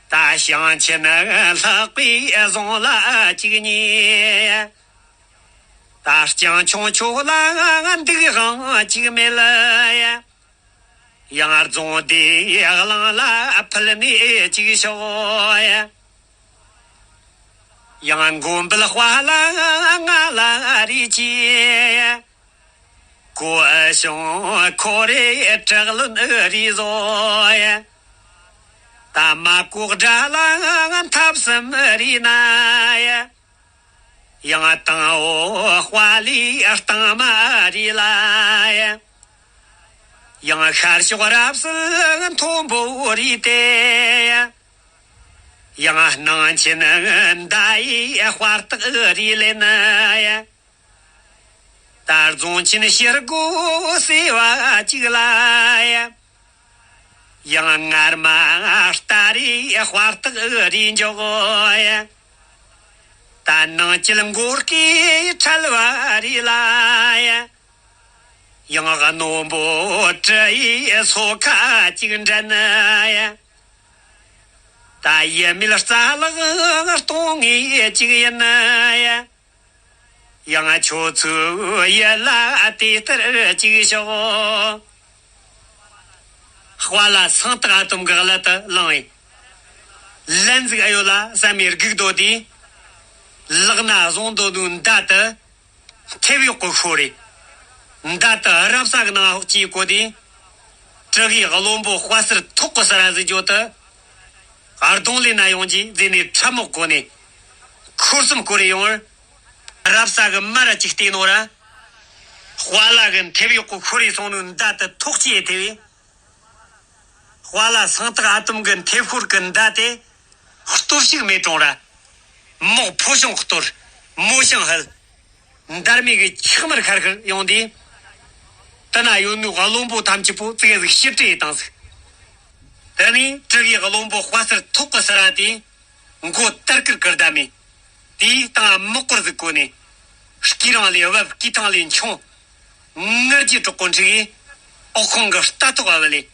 ད་ཞིང་ཆེན་ལྷག་པའི་རྫོང་ལ་ཅིག་ཉེ་ཡ། ད་རྐྱང་ཆུང་ཆོ་ལ་འདུག་དབང་ཅིག་མེད་ཡ། ཡང་རྫོང་སྡེ་གླིང་ལ་ཕུལ་ནས་ཅིག་ཤོག་ཡ། ཡང་མགོན་པོའི་དཔའ་ལ་ང་ལ་རེ་ཅི་ཡ། གོ་ཞིང་ཁོ་རེ་དྲག་ལོན་རེ་བཟོ་ཡ། ད་མ་གོ་དགྲ་ལ་འཐབ་སེམས་རེ་ན་ཡ། ཡང་དང་བོ་དཔའ་ལས་གཏིང་མ་རེད་ལ་ཡང་ཤར་ཕྱོགས་རབ་གསལ་མཐོན་པོ་རེད་དེ། ཡང་སྣང་ཆེན་མདའ་ཡི་དཔའ་རྟགས་རེད་ལེ་ན་ཡ། ད་རྫོང་ཆེན་ཕྱིར་སྒོ་ཟེར་བ་གཅིག་ལ་ཡ། ཡང་ངར་མ་སྟ་རེ་དཔའ་རྟགས་རེ་འཇོག་ཡ། ད་ནང་སྐྱིད་མགོ་སྐེ་ཁྲལ་བ་རེ་ལ་ཡ། ཡང་རྣོན་པོ་གྲི་ཡི་སོ་ཁ་གཅིག་འདྲ་ན་ཡ། ད་ཡེ་མེད་རྩ་ལག་གཏོང་ངེས་གཅིག་ཡིན་ན་ཡ། ཡང་ཁྱོད་ཚོའི་ཡིད་ལ་དེ་ལྟར་ཅིག་ཤོག་དཔའ་ལ་སང་སྟག་ཨ་དོམ་གི་གླུ་དེ་བླངས་ཡིན། ལན་ཟིག་ཨེ་ཡོད་ལ་བསམ་མེ་སྒུག་དོ་དེ། ལག་ན་བཟུང་དོ་ནུ་མདའ་དེ་མཐེབ་གཡོག་གི་ཤོ་རེད། མདའ་དེ་རབ་ས་གི་ནང་ཧོག་ཅིག་གོ་དེ། དྲི་གི་བློན་པོ་དཔའ་སར་ཐོག་གི་སར་ཟིག་འཇོག་དེ། གདོང་ལེན་ན་ཡོང་རྗེས་མཛེས་ནས་ཁྲབ་མོག་གོ་ནས། འཁོར་གསུམ་བསྐོར་རེ་ཡོང་བར། རབ་ས་གི་མ་ར་ཅིག་བལྟས་ནོ་ར། དཔའ་ལ་གི་མཐེབ་གཡོག་གི་ཤོ་རེ་སོང་ནུ་མདའ་དེ་ཐོག་ཅེས་ཐེ་བས། དཔའ་ལ་སང་སྟག་ཨ་དོམ་གི་མཐེབ་ཤོར་གི་མདའ་དེ་སྟོབས་ཤུགས་མེད་གྲོང་ར། མོག་ཕོ་ཤང་གཏོར། མོ་ཤང་ཧལ། འདར་མའི་གི་ཆག་མར་ཁར་ཁར་ཡོང་དུས། དེ་ན་ཡོད་ནུ་བློན་པོ་ཐམས་ཅད་པོ་ཙིག་གེ་ཟིག་ཞིབ་ཕྲ་ཡི་བཏང་ཟིག་དེ་ནས་དྲི་གི་བློན་པོ་དཔའ་སར་ཐོག་གི་སར་དེ། མགོ་དར་ཀིར་ཀིར་བསྡམས། དེའི་སྟེང་མི་སྐོར་ཟིག་བཀོད་ནས། སྐེ་རིང་ལས་བབ་སྐེ་ཐང་ལས་ཆུང་། ངར་གྱི་གྲོགས་པོ་འཁྲིག་གིས་འོག་ཁོང་གི་རྟ་ཐོག་བབ་ལས།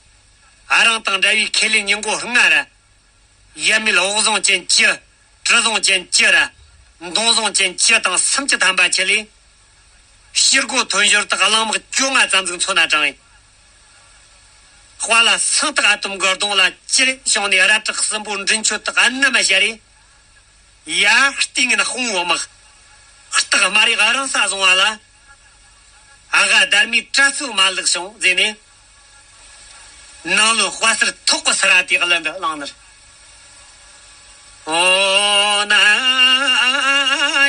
ཨ་རང་དང་འདྲ་བའི་ཁེ་ལས་ཉིན་མགོ་ལྔ་ར། ཡབ་མེས་འོག་བཟུང་ཅན་བཅུ། གྲུ་བཟུང་ཅན་བཅུ་ར། མདུང་བཟུང་ཅན་བཅུ་དང་སུམ་ཅུ་ཐམ་པ་ཆེ་ལས། ཕྱིར་སྒོ་ཐོན་ཞོར་དུ་གླང་དམག་བཅོ་ལྔ་ཙམ་ཟིག་མཚོན་ན་དྲངས་ཡིན། དཔའ་ལ་སང་སྟག་ཨ་དོམ་གི་གདོང་ལ་ཅི་རེད་བྱུང་ནས་རལ་གྲི་གསུམ་པོ་མགྲིན་མཆོད་དུ་གནམ་མ་ཤར་རེ། ཡ་ལྟས་ངན་དཔུང་བོ་དམག་སྟག་དམར་རིགས་རང་ས་བཟུང་བ་ལ། ཨ་ག་སྡར་མའི་དྲ་ཚིགས་མ་ལག་བྱུང་ཟེར་ནས། ནང་ལོ་དཔའ་སར་ཐོག་གི་སར་དེ་གླུ་འདི་བླངས་ནར། ཨོ་ན་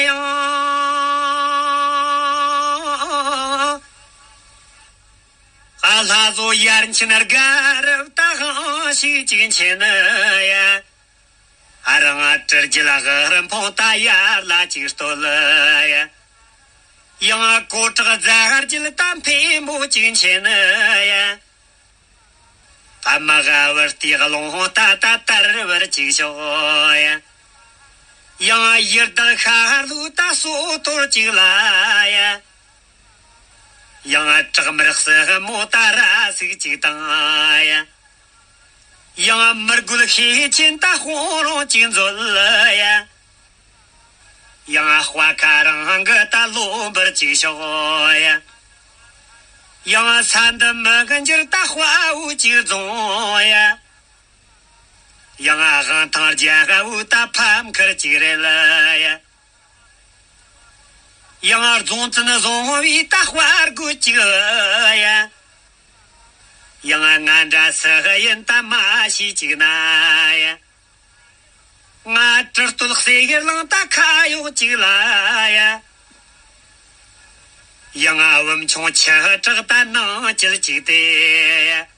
ཡང་། ཨ་ལྷ་བཟོ་ཡར་འཕྱིན་དགའ་རབ་ད་ཧང་ཞིག་ཅིག་འཕྱིན་ཡ། ཨ་རང་ཨ་དྲིལ་གྱི་ལ་ཧར་འཕོང་ད་ཡར་ལ་ཅིག་སྟོད་ལ་ཡ། ཡང་གོ་བྲག་རྫ་རྒྱུད་ད་འཕེན་པོ་ཅིག་མཁྱེན་ཡ། ཕ་མ་ཝར་ཏི་རླུང་རྟ་ད་དར་བར་ཅིག་ཤོག་ཡ། ཡང་ཡུལ་དང་ཤར་ལུགས་ད་སོ་ཐོར་ཅིག་ལ་ཡ། ཡང་བྲག་དམར་སྲིན་མོ་ད་ར་སིག་ཅིག་དང་ཡ། ཡང་མི་རྒོད་ཤེད་ཆེན་ད་དཔུང་རོང་ཅིག་མཛོད་ཡ། ཡང་དཔའ་ཁ་རང་གི་ད་ལོ་འབུར་ཅིག་ཤོག་ཡ། ཡང་ས་འདི་མི་གི་འགྱུར་ད་དཔའ་བོ་ཅིག་རྫོང་ཡ། ཡང་དབང་ཐང་རྒྱལ་དབུ་ད་ཕམ་ཁར་ཅིག་རེད་ལ་ཡ། ཡང་རྫོང་བཙན་བཟུང་བའི་ད་དཔའ་རྒོད་ཅིག་ཡ། ཡང་ང་འདྲ་སུ་ཡིན་ད་མ་ཤེས་ཅིག་ན་ཡ། ང་གྲི་སྟོད་གསེར་གླིང་ད་ཁ་གཡོག་ཅིག་ལ་ཡ། ཡང་བུམ་ཆུང་ཆུ་བྲག་ད་ནང་བཅུད་ཅིག་སྟེ།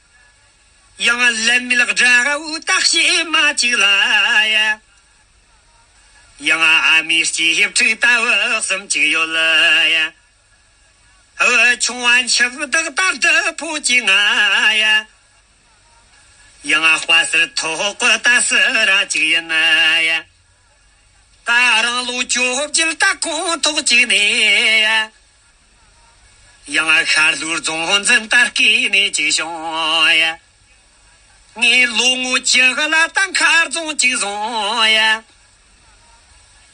ཡང་ལན་མེད་དགྲ་བོ་ད་བྱེ་མ་ཅིག་ལ་ཡ། ཡང་ཨ་མའི་སྐྱེས་ཕྲུག་ད་བུ་གསུམ་ཅིག་ཡོད་ལ་ཡ། བུ་ཆུང་བ་འཆི་བདག་ད་བདུད་ཕོ་ཅིག་ང་ཡ། ཡང་དཔའ་ཟུར་ཐོག་གི་ད་སུ་ར་ཅིག་ཡིན་ན་ཡ། ད་རང་ལོ་བཅོ་བརྒྱད་ད་གོང་ཐོག་ཅིག་ནས་ཡ། ཡང་ཤར་ལུགས་རྫོང་འཛིན་ད་སྐྱེས་ནས་ཅིག་བྱུང་ཡ། ངས་ལོ་ངོ་བཅུ་ལ་ད་མཁར་རྫོང་ཅིག་བཟུང་ཡ།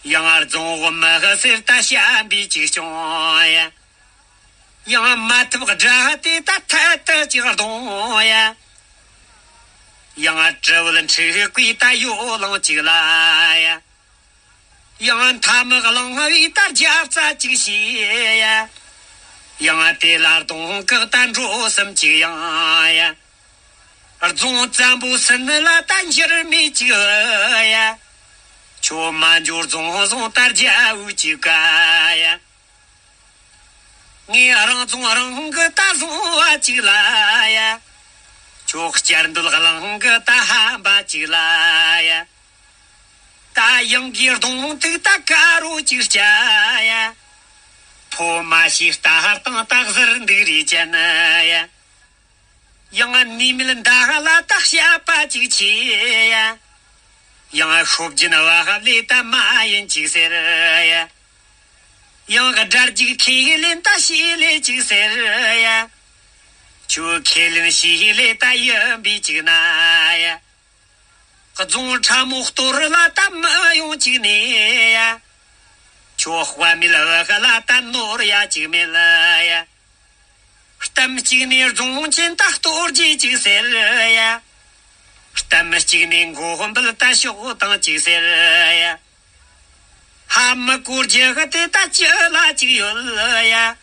ཡང་རྫོང་འོག་མི་ཟེར་ད་བྱམས་པའི་ཅིག་སྐྱོང་ཡ། ཡང་མ་ཐུབ་དགྲ་དེ་ད་ཐད་དུ་ཅིག་གདོང་ཡ། ཡང་དྲི་བུལ་འཁྲིག་སྐུའི་ད་ཡོ་ལང་ཅིག་ལ་ཡ། ཡང་མཐའ་མི་གླང་བའི་ད་རྒྱབ་རྩ་ཅིག་བྱས་ཡ། ཡང་དེ་ལ་གདོང་བཀག་ད་འགྲོ་བསམ་ཅིག་ཡང་ཡ། རྫོང་བཙན་པོ་སུན་ལ་ད་འགྱུར་མེད་ཅིག་ཡ། ཁྱོད་མ་འགྱུར་རྫོང་བཟུང་ད་རྒྱལ་བོ་ཅིག་ག་ཡ། ངས་རང་བཙོང་རང་གི་ད་བཟུང་བ་ཅིག་ལ་ཡ། ཁྱོད་བསྐྱར་འདུལ་གླིང་གི་ད་ཧམ་པ་ཅིག་ལ་ཡ། ད་ཡང་གི་གདོང་ཐུག་ད་དཀར་རོ་ཅིག་སྐྱ་ཡ། ཕོ་མ་ཤི་ལྟ་སྟངས་ད་གཟིར་འདུག་རེ་ཅན་ཡ། ཡང་ནི་མིལ་མདའ་ལ་ད་བཤད་པ་ཅིག་ཆེ་ཡ། ཡང་ཤོབ་ཀྱི་ན་བ་ཧབ་ལེ་ད་མ་ཡིན་ཅིག་ཟེར་ཡ། ཡང་དགྲར་འཇིགས་ཁས་ལེན་ད་ཤེས་ལེ་ཅིག་ཟེར་ཡ། ཁྱོད་ཁས་ལེན་ཤེས་ལེ་ད་ཡིན་པའི་ཅིག་ན་ཡ། རྫོང་ཁྲ་མོ་གཏོར་ལ་ད་མི་ཡོང་ཅིག་ནས་ཡ། ཁྱོད་དཔའ་མེད་བུ་ལ་ད་ནོར་ཡ་ཅིག་མེད་ལ་ཡ། གཏམ་གཅིག་ནས་རྫོང་ཆེན་ད་གཏོར་རྒྱུ་ཅིག་ཟེར་ཡ། གཏམ་གཅིག་ནས་མགོ་འབུལ་ད་ཤོག་དང་ཅིག་ཟེར་ཡ། ཧ་མི་གོ་རྒྱུ་དེ་ད་ཅི་ལ་ཅིག་ཡོད་ཡ།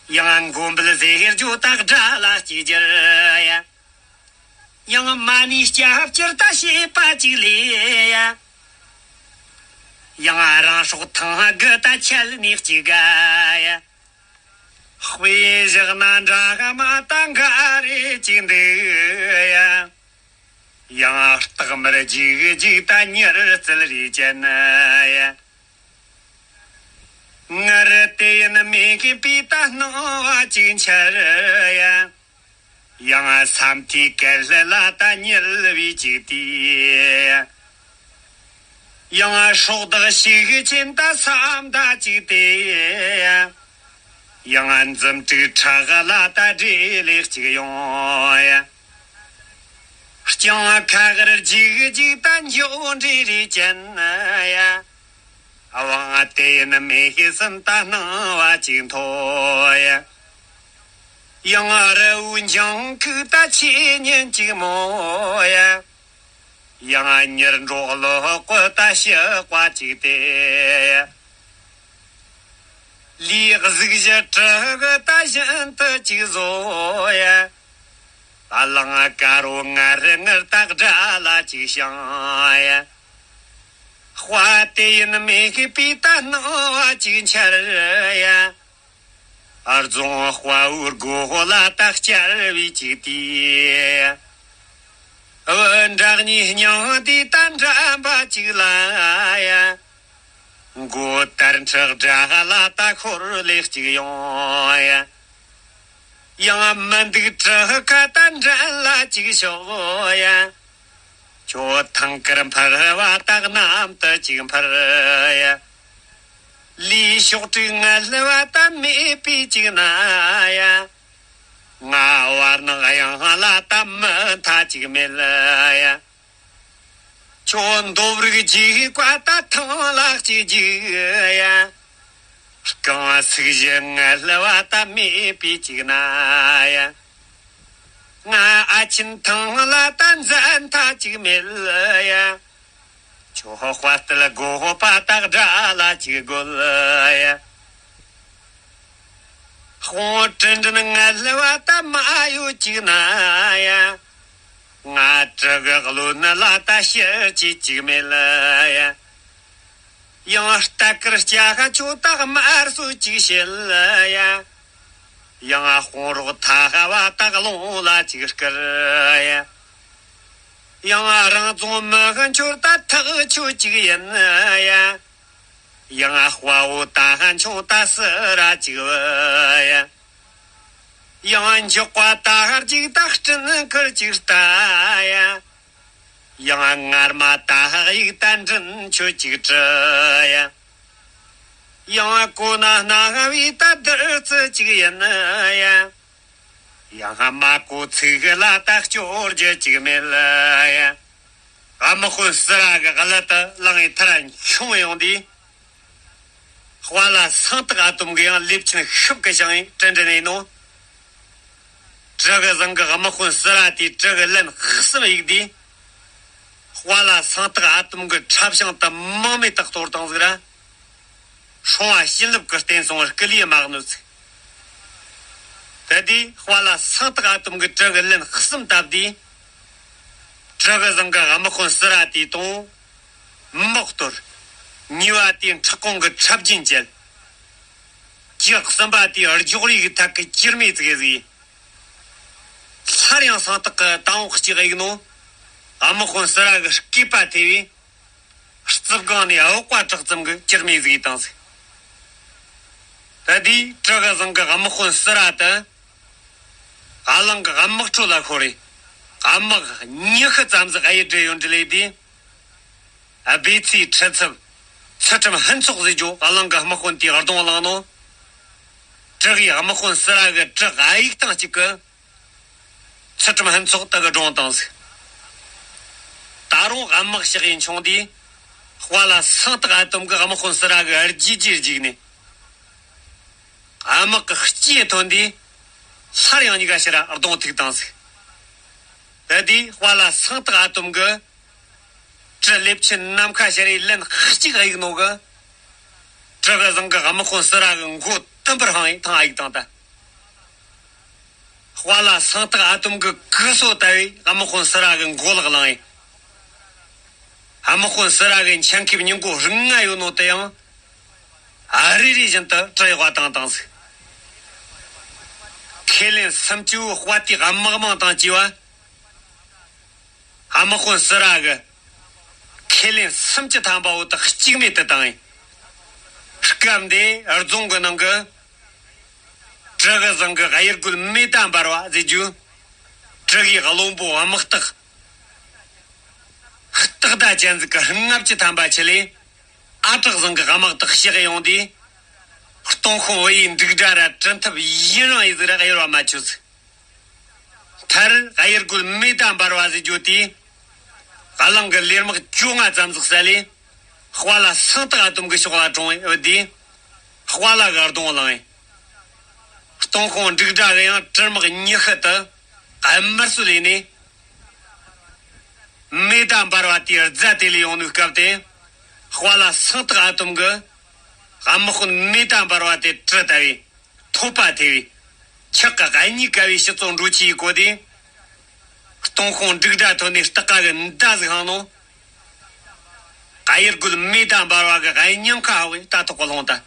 ཡང་མགོ་འབུལ་ཟེར་རྒྱུ་ད་དགྲ་ལ་ཅིག་འགྱུར་ཡ། ཡང་མ་ཎི་སྐྱབས་བཅོལ་ད་བྱེད་པ་ཅིག་ལས་ཡ། ཡང་རང་སྲོག་ཐང་གི་ད་ཆད་ནས་ཅིག་ག་ཡ། དཔེ་བཞག་ན་འདྲ་མ་ད་འགའ་རེ་ཅིག་འདུག་ཡ། ཡང་སྟག་དམར་རྒྱུག་རྒྱུག་ད་མྱུར་བཙལ་རེ་ཅན་ཡ། ངར་དེ་ཡིན་མེད་ཀི་པི་ད་སྣང་བ་ཅིག་འཆར་ཡ། ཡང་ས་མཐའི་གལ་ལ་ད་ཉུལ་བའི་ཅིག་དེ། ཡང་སྲོག་བདག་ཤིག་ཆེན་ད་ས་མཐའ་ཅིག་དེ། ཡང་འཛུམ་དྲུག་ཁྲག་ལ་ད་འདྲེ་ལེགས་ཅིག་ཡོང་ཡ། རྐྱང་ཁ་གར་འཇིག་འཇིག་ད་འཇོག་འདྲེ་རེ་ཅན་ཡ། དབང་དེ་ཡིན་མེད་ཤེས་སམ་ད་སྣང་བ་ཅིག་མཐོ་ཡ། ཡང་རི་བོའི་འཇང་ཁུག་ད་ཆེ་ཉན་ཅིག་མོ་ཡ། ཡང་ཉེར་འགྲོགས་ལོ་ཀོ་ད་ཤི་ཀ་ཅིག་དེ། ལུས་གཟུགས་གཞི་དྲུག་གི་ད་བཞིན་དུ་ཅིག་བཟོ་ཡ། ད་ལང་དཀར་བོ་ངར་ངར་ད་དགྲ་ལ་ཅིག་བཤང་ཡ། དཔའ་དེ་ཡིན་མེད་ཀི་པི་ད་སྣང་བ་ཅིག་འཆར་ཡ། རྫོང་དཔའ་བོའི་སྒོ་ལ་ད་བསྐྱལ་བའི་ཅིག་དེ། བུ་འདྲ་གཉིས་སྙིང་དེ་ད་འགྲམ་པ་ཅིག་ལ་ཡ། མགོ་དར་ཁྲག་དྲག་ལ་ད་ཤོར་ལེ་གཅིག་ཡོང་ཡ། ཡང་མི་འདུག་གྲུ་ཁ་ད་འགྲན་ལ་གཅིག་ཤོག་ཡ། ཁྱོད་ཐང་དཀར་འཕར་བ་ད་གནམ་དུ་གཅིག་འཕར་ཡ། ལུས་ཤོག་དྲུག་ངལ་བ་ད་མེད་པའི་གཅིག་ན་ཡ། ང་བར་ནག་གཡང་ལ་ད་མི་མཐའ་གཅིག་མེད་ཡ། ཁྱོད་འདོབ་རིགས་རྒྱུག་པ་ད་ཐང་ལ་གཅིག་རྒྱུག་ཡ། རྐང་ཚུགས་བཞི་ངལ་བ་ད་མེད་པའི་གཅིག་ན་ཡ། ང་ཨ་ཆེན་ཐང་ལ་ད་འཛད་མཐའ་གཅིག་མེད་ཡ། ཁྱོད་དཔའ་རྟུལ་དགོས་པ་ད་དགྲ་ལ་གཅིག་རྒོལ་ཡ། དཔུང་དྲིན་དྲིན་ངལ་བ་ད་མ་ཡོད་གཅིག་ན་ཡ། ང་གྲི་གི་བློན་ལ་ད་ཕྱིར་གཅིག་གཅིག་མེད་ལ་ཡ། ཡང་རྟ་དཀར་སྐྱ་ཤ་ཁྱོད་ད་དམར་སོ་གཅིག་བྱེད་ལ་ཡ། ཡང་དཔུང་རོགས་ཐ་ཤ་བ་ད་རླུང་ལ་གཅིག་སྐུར་ཡ། ཡང་རང་རྫོང་མི་ཤི་འཆོར་ད་ཐག་ཆོད་གཅིག་ཡིན་ཡ། ཡང་དཔའ་བོ་ད་ཤ་མཆོང་ད་སི་ར་གཅིག་བུ་ཡ། ཡང་འཇོག་པ་ད་ཤར་གཅིག་ད་སྤྲིན་ཁུར་གཅིག་ལྟ་ཡ། ཡང་ངར་མ་ད་ཤག་ཡིག་ད་མགྲིན་ཆུ་གཅིག་བྲི་ཡ། ཡང་གོ་ན་སྣ་ཤ་བའི་ད་བདུད་རྩི་གཅིག་ཡིན་ཡ། ཡང་མ་གོ་ཚིག་ལ་ད་སྐྱོར་རྒྱུ་གཅིག་མེད་ཡ། དམག་དཔོན་སི་ར་གི་གླུ་དུ་ལངས་ཡི་ཐར་མཆོང་ཡོང་དུས། དཔའ་ལ་སང་སྟག་ཨ་དོམ་གི་ཡང་ལེབ་ཆེན་ཤུབ་ཀི་བཞེངས་ཡི་གྲི་འདྲེན་ཡི་ནོ། གྲི་གི་བཟང་གི་དམག་དཔོན་སི་ར་དེ་གྲི་གི་ལན་གསུམ་གཡུག་དུས། དཔའ་ལ་སང་སྟག་ཨ་དོམ་གི་ཁྲབ་བྱང་དུ་མང་མེད་དག་གཏོར་བཏང་ཟིག་ར། སྲུང་བ་བྱིན་རླབས་ཀྱི་རྟེན་སོང་སྐུ་ལུས་མ་གནོད་ཚིག་དེ་དུས་དཔའ་ལ་སང་སྟག་ཨ་དོམ་གྱི་གྲི་གི་ལན་གསུམ་བཏབ་དུས། གྲི་གི་བཟང་གི་དམག་དཔོན་སི་ར་དེའི་དོང་། མོག་གཏོར། གཉིས་པ་དེའི་ཁྲག་ཀོང་གི་ཁྲབ་རྒྱུན་བཅད། གཅིག་གསུམ་པ་དེའི་སྒྱོགས་རིས་ཀྱི་ཐད་ཀྱི་ཅིར་མེ་ཙིག་ཟིག་སླར་ཡང་སང་སྟག་གི་དང་པོ་གཅིག་གཡུག་ནོ། དམག་དཔོན་སི་ར་གི་སྐེད་པ་ཐེ་བས། རྩིབ་སྒང་ནས་འོག་པ་དྲག་ཙམ་གྱི་ཅིར་མེ་ཟིག་བཏང་ཟིག་དེ་དུས་གྲི་གི་བཟང་གི་དམག་དཔོན་སི་ར་དེ། ཨ་ལང་གི་དམག་ཁྲོད་ལ་ཤོར་རེ། དམག་ཉི་ཤུ་ཙམ་ཟིག་གཡུལ་བྲལ་ཡོང་འདྲི་ལེ་དུས། སྦས་ཚིག་ཁྲི་ཚབ། ཚུལ་ཁྲིམས་ཕུན་ཚོགས་ཟེར་རྒྱུ་ཨ་ལང་གི་དམག་དཔོན་དེའི་གདོང་བླངས་ནོ། གྲི་གི་དམག་དཔོན་སི་ར་གི་གྲི་གཡུག་སྟངས་གཅིག་གི་ཚུལ་ཁྲིམས་ཕུན་ཚོགས་དེ་གི་སྒྲུང་དང་ཟིག་ད་རུང་དམག་ཞག་ཡིན་ཆུང་དུས། དཔའ་ལ་སང་སྟག་ཨ་དོམ་གི་དམག་དཔོན་སི་ར་གི་རྒྱུད་རྒྱུད་རྒྱུག་ནས། དམག་གི་སྐྱེས་ཐོན་དུས། སླར་ཡང་གཉིས་ཀ་ཕྱིར་ར་གདོང་ཐུག་བཏང་ཟིག་དེ་དུས་དཔའ་ལ་སང་སྟག་ཨ་དོམ་གི་གྲི་ལེབ་ཆེན་ནམ་མཁའ་ཕྱར་རེ་ལན་གཅིག་གཡུག་ནོ་གི། གྲི་གི་བཟང་གི་དམག་དཔོན་སི་ར་གི་མགོ་དུམ་པར་འཕང་ཡིན་ཐང་ཨ་ཡིག་དང་ད། དཔའ་ལ་སང་སྟག་ཨ་དོམ་གི་གུ་སོ་ལྟ་བུའི་དམག་དཔོན་སི་ར་གི་མགོ་ལག་ལངས་ཡིན། དམག་དཔོན་སི་ར་གི་འཆང་ཁེབས་སྙིང་གོ་རིང་ང་ཡོད་ནོ་དེ་ཡང་། ཨ་རི་རི་བཞིན་དུ་གྲི་གཡོག་བཏང་བཏང་ཟིག་ཁས་ལེན་སུམ་ཅུ་བོ་དཔའ་རྟུལ་དམག་མང་དང་བཅས་པ། དམག་དཔོན་སི་ར་གི་ཁས་ལེན་སུམ་ཅུ་ཐམ་པ་བོ་དག་གཅིག་མེད་དུ་བཏང་ཡིན། སྐབས་འདི་རྫོང་གི་ནང་གི་གྲི་གི་བཟང་གི་གཡུ་རྒོད་མེ་ད་འབར་བ་ཟེར་རྒྱུ། གྲི་གི་བློན་པོ་དམག་སྟག་སྟག་ཟླ་ཅན་ཟིག་གི་ལྔ་བཅུ་ཐམ་པ་ཆེད་ལས། ཨ་གྲགས་བཟང་གི་དམག་དག་གཤེགས་ཡོང་དུས། སྟོང་ཤོང་བུ་ཡི་འབྲུག་སྒྲ་ར་གྲི་འཐབ་ཡུན་རིང་ཡི་ཟིག་ར་གཡོར་བ་མ་ཆོད་ཟིག་མཐར་གཡུ་རྒོད་མེ་ད་འབར་བ་ཟེར་རྒྱུ་དེས། གླང་གི་ལེར་དམག་བཅོ་ལྔ་ཙམ་ཟིག་བསད་ལས། དཔའ་ལ་སང་སྟག་ཨ་དོམ་གི་ཕྱོགས་ལ་དྲངས་ཡོད་དེ། དཔའ་ལ་གི་གདོང་བླངས་ཡིན། སྟོང་ཤོང་འབྲུག་སྒྲ་གི་ཡང་གྲི་དམག་ཉི་ཤུ་དུ་དམར་གསོད་ལས་ནས། མེ་ད་འབར་བ་དེའི་རྫ་དེ་ལས་ཡོང་ནུས་སྐབས་དེ། དཔའ་ལ་སང་སྟག་ཨ་དོམ་གི་དམག་དཔོན་མེ་ད་འབར་བ་དེ་གྲི་ལྟ་བུའི་ཐོད་པ་ཐེ་བའི་ཆག་གི་གཉིས་ཀ་བའི་ཕྱི་ཚོ་འགྲོ་ཆས་ཡི་གོ་དེ། སྟོང་ཤོང་འབྲུག་སྒྲ་ཐོན་ནས་སྟག་ཀ་གི་མདའ་ཟིག་འཕངས་ནོ། གཡུ་རྒོད་མེ་ད་འབར་བ་གི་གཡུ་ཉམས་ཁ་ཧ་བའི་རྟ་ཐོག་གི་ལྷུང་ད།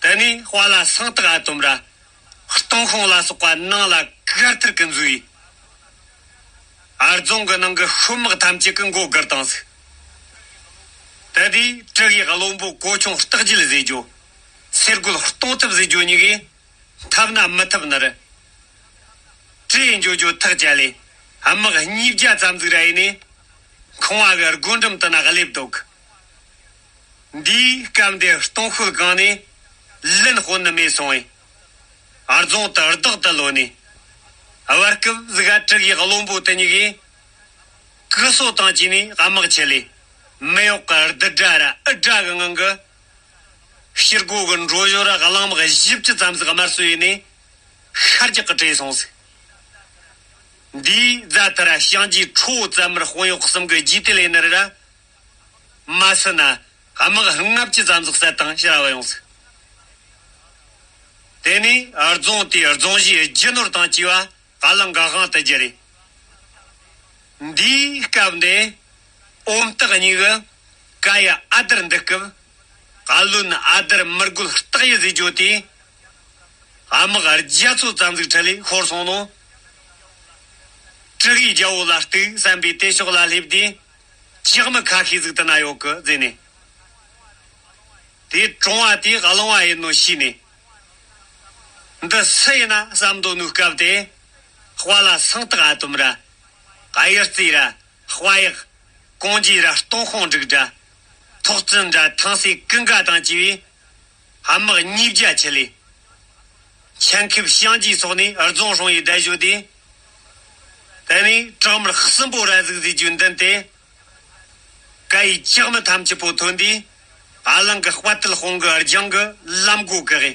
དེ་ནས་དཔའ་ལ་སང་སྟག་ཨ་དོམ་ར། སྟོང་ཤོང་ལ་སོགས་པ་ནང་ལ་གར་ཐེར་གི་འཛུལ་ཡིས། ཨར་རྫོང་གི་ནང་གི་ཤོད་དམག་ཐམས་ཅད་ཀྱི་མགོ་སྒུར་བཏང་ཟིག་དེ་ དེ་དྲུ་གི་བློན་པོ་གོ་ཆུང་རྟགས་བརྒྱད་ཟེར་རྒྱུ། སེར་རྒོད་སྟོང་ཐབས་ཟེར་རྒྱུ་གཉིས་ཀས་འཐབ་ན་མི་འཐབ་ནི་རེད། བྲོས་འགྲོ་རྒྱུ་ཐག་བཅད་ལས། དམག་གཉིས་བརྒྱ་ཙམ་ཟིག་ར་ཡིན་ནས། ཁང་བ་གི་སྒོ་འགྲམ་དུ་ན་སླེབས་འདུག། འདིའི་སྐབས་འདི་སྟོང་ཤོད་གང་ནས་ལན་དཔོན་ནི་མེད་སོང་བས། རྫོང་དུ་བདག་ཏུ་ལོ་ནས། བར་སྐབས་ཟིག་ག་དྲུ་གི་བློན་པོ་དེ་གཉིས་ཀས་སྐུ་སྲོག་དང་བཅས་ནས་དམག་ཆེ་ལས། མི་གཡོག་གི་རྡུལ་སྒྲ་ར་འུར་སྒྲ་གི་ངང་གི། ཕྱིར་སྒོ་གི་འགྲོ་ཞོར་ར་གླང་དམག་བཞི་བཅུ་ཙམ་ཟིག་དམར་གསོད་ཡིན་ནས། ཤར་རྒྱག་གི་བྲོས་སོང་ཟིག། འདིའི་རྫ་ཐ་ར་ཞང་རྗེ་ཁྲོ་བོ་རྩ་མར་དཔོན་གཡོག་གསུམ་གི་རྗེས་དེད་ལས་ནི་ར། མ་སི་ན་དམག་ལྔ་བཅུ་ཙམ་ཟིག་བསད་དང་ཕྱིར་བ་ཡོང་ཟིག། དེ་ནས་རྫོང་དེའི་རྫོང་གཞིས་རྒྱུ་ནོར་དང་བཅས་པ་ཧ་ལང་གི་དབང་དུ་གྱུར་རེ། འདིའི་སྐབས་འདི་ཨོམ་སྟག་གཉིས་ཀྱི་ཀ་ཡ་ཨ་དར་འདི་སྐབས། ཨ་ལོན་ཨ་དར་མི་རྒོད་སྟག་ཡི་ཟེར་རྒྱུ་དེ། དམག་བརྒྱ་ཚོ་ཙམ་ཟིག་ཁྲིད་ལས་ཤོར་སོང་ནོ། དྲུ་གི་རྒྱལ་པོ་ལ་གཏུག་བསམ་པའི་དེ་ཕྱོགས་ལ་སླེབས་དུས། ཇག་མི་ཁ་ཤས་ཟིག་དེ་ན་ཡོད་གི་ཟེར་ནས། དེ་གྲོང་བ་དེ་གླང་བ་ཡིན་ནོ་ཤེས་ནས། འདི་སུ་ཡིན་ན་བསམ་འདོད་ནོ་སྐབས་དེ། དཔའ་ལ་སང་སྟག་ཨ་དོམ་ར། གཡུ་རྩེ་ར། དཔའ་ཡག། གོང་ཇི་ར་སྟོང་ཁོང་འབྲུག་སྒྲ། ཐོག་བཙུན་ར་ཐང་སེ་ཀུན་དགའ་དང་བཅས་པའི་དམག་ཉིས་བརྒྱ་ཆེ་ལས། ཆེན་ཁེབ་ཞང་རྗེ་སོགས་ནས་རྫོང་སྲུང་ཡི་བསྡད་བཞུགས་ཏེ། དེ་ནས་བྲག་དམར་གསུམ་པོ་ར་ཟིག་ཟེར་རྒྱུ་མདུན་དེ། ཀ་ཡི་ཇག་མི་ཐམས་ཅད་པོ་ཐོན་དུས། ཨ་ལང་གི་དཔའ་ཐུལ་དཔུང་གི་རྒྱང་གི་ལམ་སྒོ་བཀག་གི།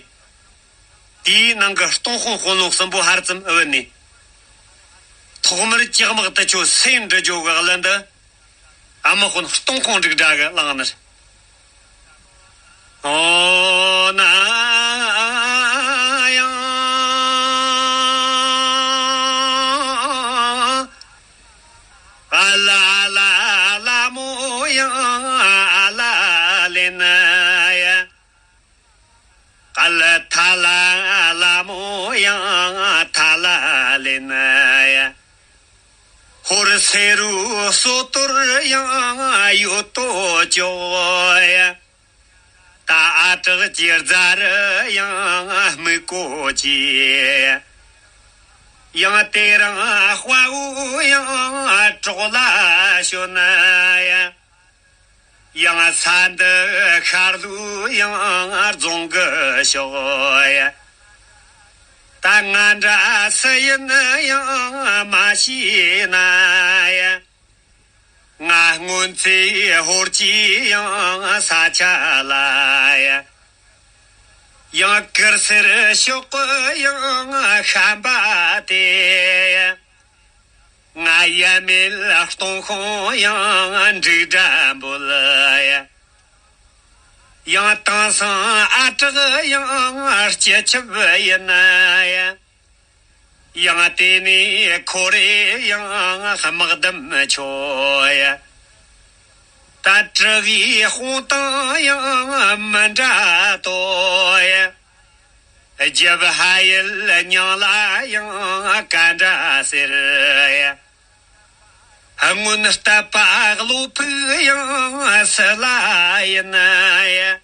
དེའི་ནང་གི་སྟོང་དཔོན་དཔོན་སློབ་གསུམ་པོ་ཧར་ཙམ་བུད་ནས། ཐོག་མར་ཇག་དམག་དེ་ཚོ་སེམས་འདྲི་རྒྱུ་གི་གླུ་འདི། ཨ་མ་དཔོན་སྟོང་དཔོན་འབྲུག་སྒྲ་གིས་བླངས་ནི། ཨོ་ན་ཡང་ཨ་ལ་ལ་ལ་མོ་ཡང་ཨ་ལ་ལེ་ན་ཡ། ཨ་ལ་ཐ་ལ་ལ་མོ་ཡང་ཐ་ལ་ལེ་ན་ཡ། ཧོར་སེ་རུ་སོ་ཏོར་ཡང་ཡོད་དོ་ཅོག་ཡ། ད་ཨ་དྲག་གི་རྫ་རི་ཡང་སྨུག་པོ་ཅི། ཡང་དེ་རིང་དཔའ་བོ་ཡང་གྲོགས་ལ་ཞོན་ན་ཡ། ཡང་ས་འདི་ཤར་ལུགས་ཡང་རྫོང་གི་ཕྱོགས་ཡ། ད་ང་འདྲ་སུ་ཡིན་ཡང་མ་ཤེས་ན་ཡ། ང་སྔོན་ཚེ་ཧོར་གྱི་ཡང་ས་ཆ་ལ་ཡ། ཡང་གུར་སེར་ཤོག་གི་ཡང་ཤམ་པ་དེ་ཡ། ང་ཡ་མེད་སྟོང་ཤོང་ཡང་འབྲུག་སྒྲ་འབོད་ཡ། ཡང་དེང་སང་ཨ་དྲག་ཡང་སྐྱེ་ཆུབ་ཡིན་ན་ཡ། ཡང་དེ་ནས་ཁོ་རེ་ཡང་དམག་དམ་ཆོ་ཡ། ད་དྲུ་གི་དཔུང་དང་ཡང་མི་འདྲ་དོ་ཡ། རྒྱབ་ཧ་ཡིལ་ཉང་ལ་ཡང་ག་འདྲ་ཟེར་ཡ། སྔོན་རྟ་པ་བློ་ཕུག་ཡང་སུ་ལ་ཡིན་ཡ།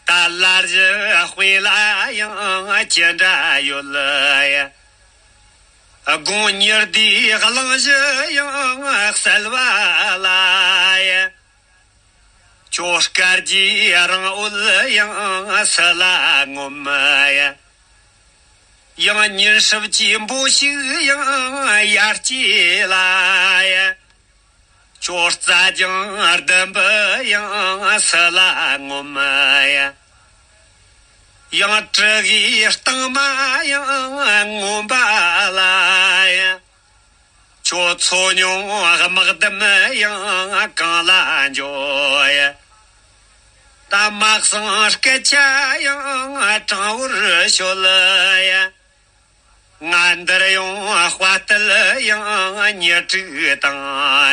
ད་ལ་རྒྱུ་དཔེ་ལ་ཡང་ཅི་འདྲ་ཡོད་ཡ། དགུང་ཉི་ཟླའི་གླིང་བཞི་ཡང་གསལ་བ་ལ་ཡ། ཁྱོད་སྐར་གྱི་རིང་འོད་ཡང་སུ་ལ་ངོམ་ཡ། ཡང་ཉིན་སྲིབ་ཀྱི་འབོ་ཞིག་ཡང་ཡར་སྐྱེ་ལ་ཡ། ཁྱོད་རྩྭ་ལྗང་ལྡུམ་བུ་ཡང་སུ་ལ་ངོམ་ཡ། ཡང་དྲུ་གི་སྟེང་མ་ཡང་ངོམ་པ་ལ་ཡ། ཁྱོད་ཚོ་ཉུང་དམག་དམ་ཡང་གང་ལ་འགྱོ་ཡ། ད་མ་གསང་སྐད་ཆ་ཡང་དྲང་བོར་ཤོད་ཡ། ང་འདིར་ཡོང་དཔའ་རྟུལ་ཡང་ཉི་དྲུག་དང་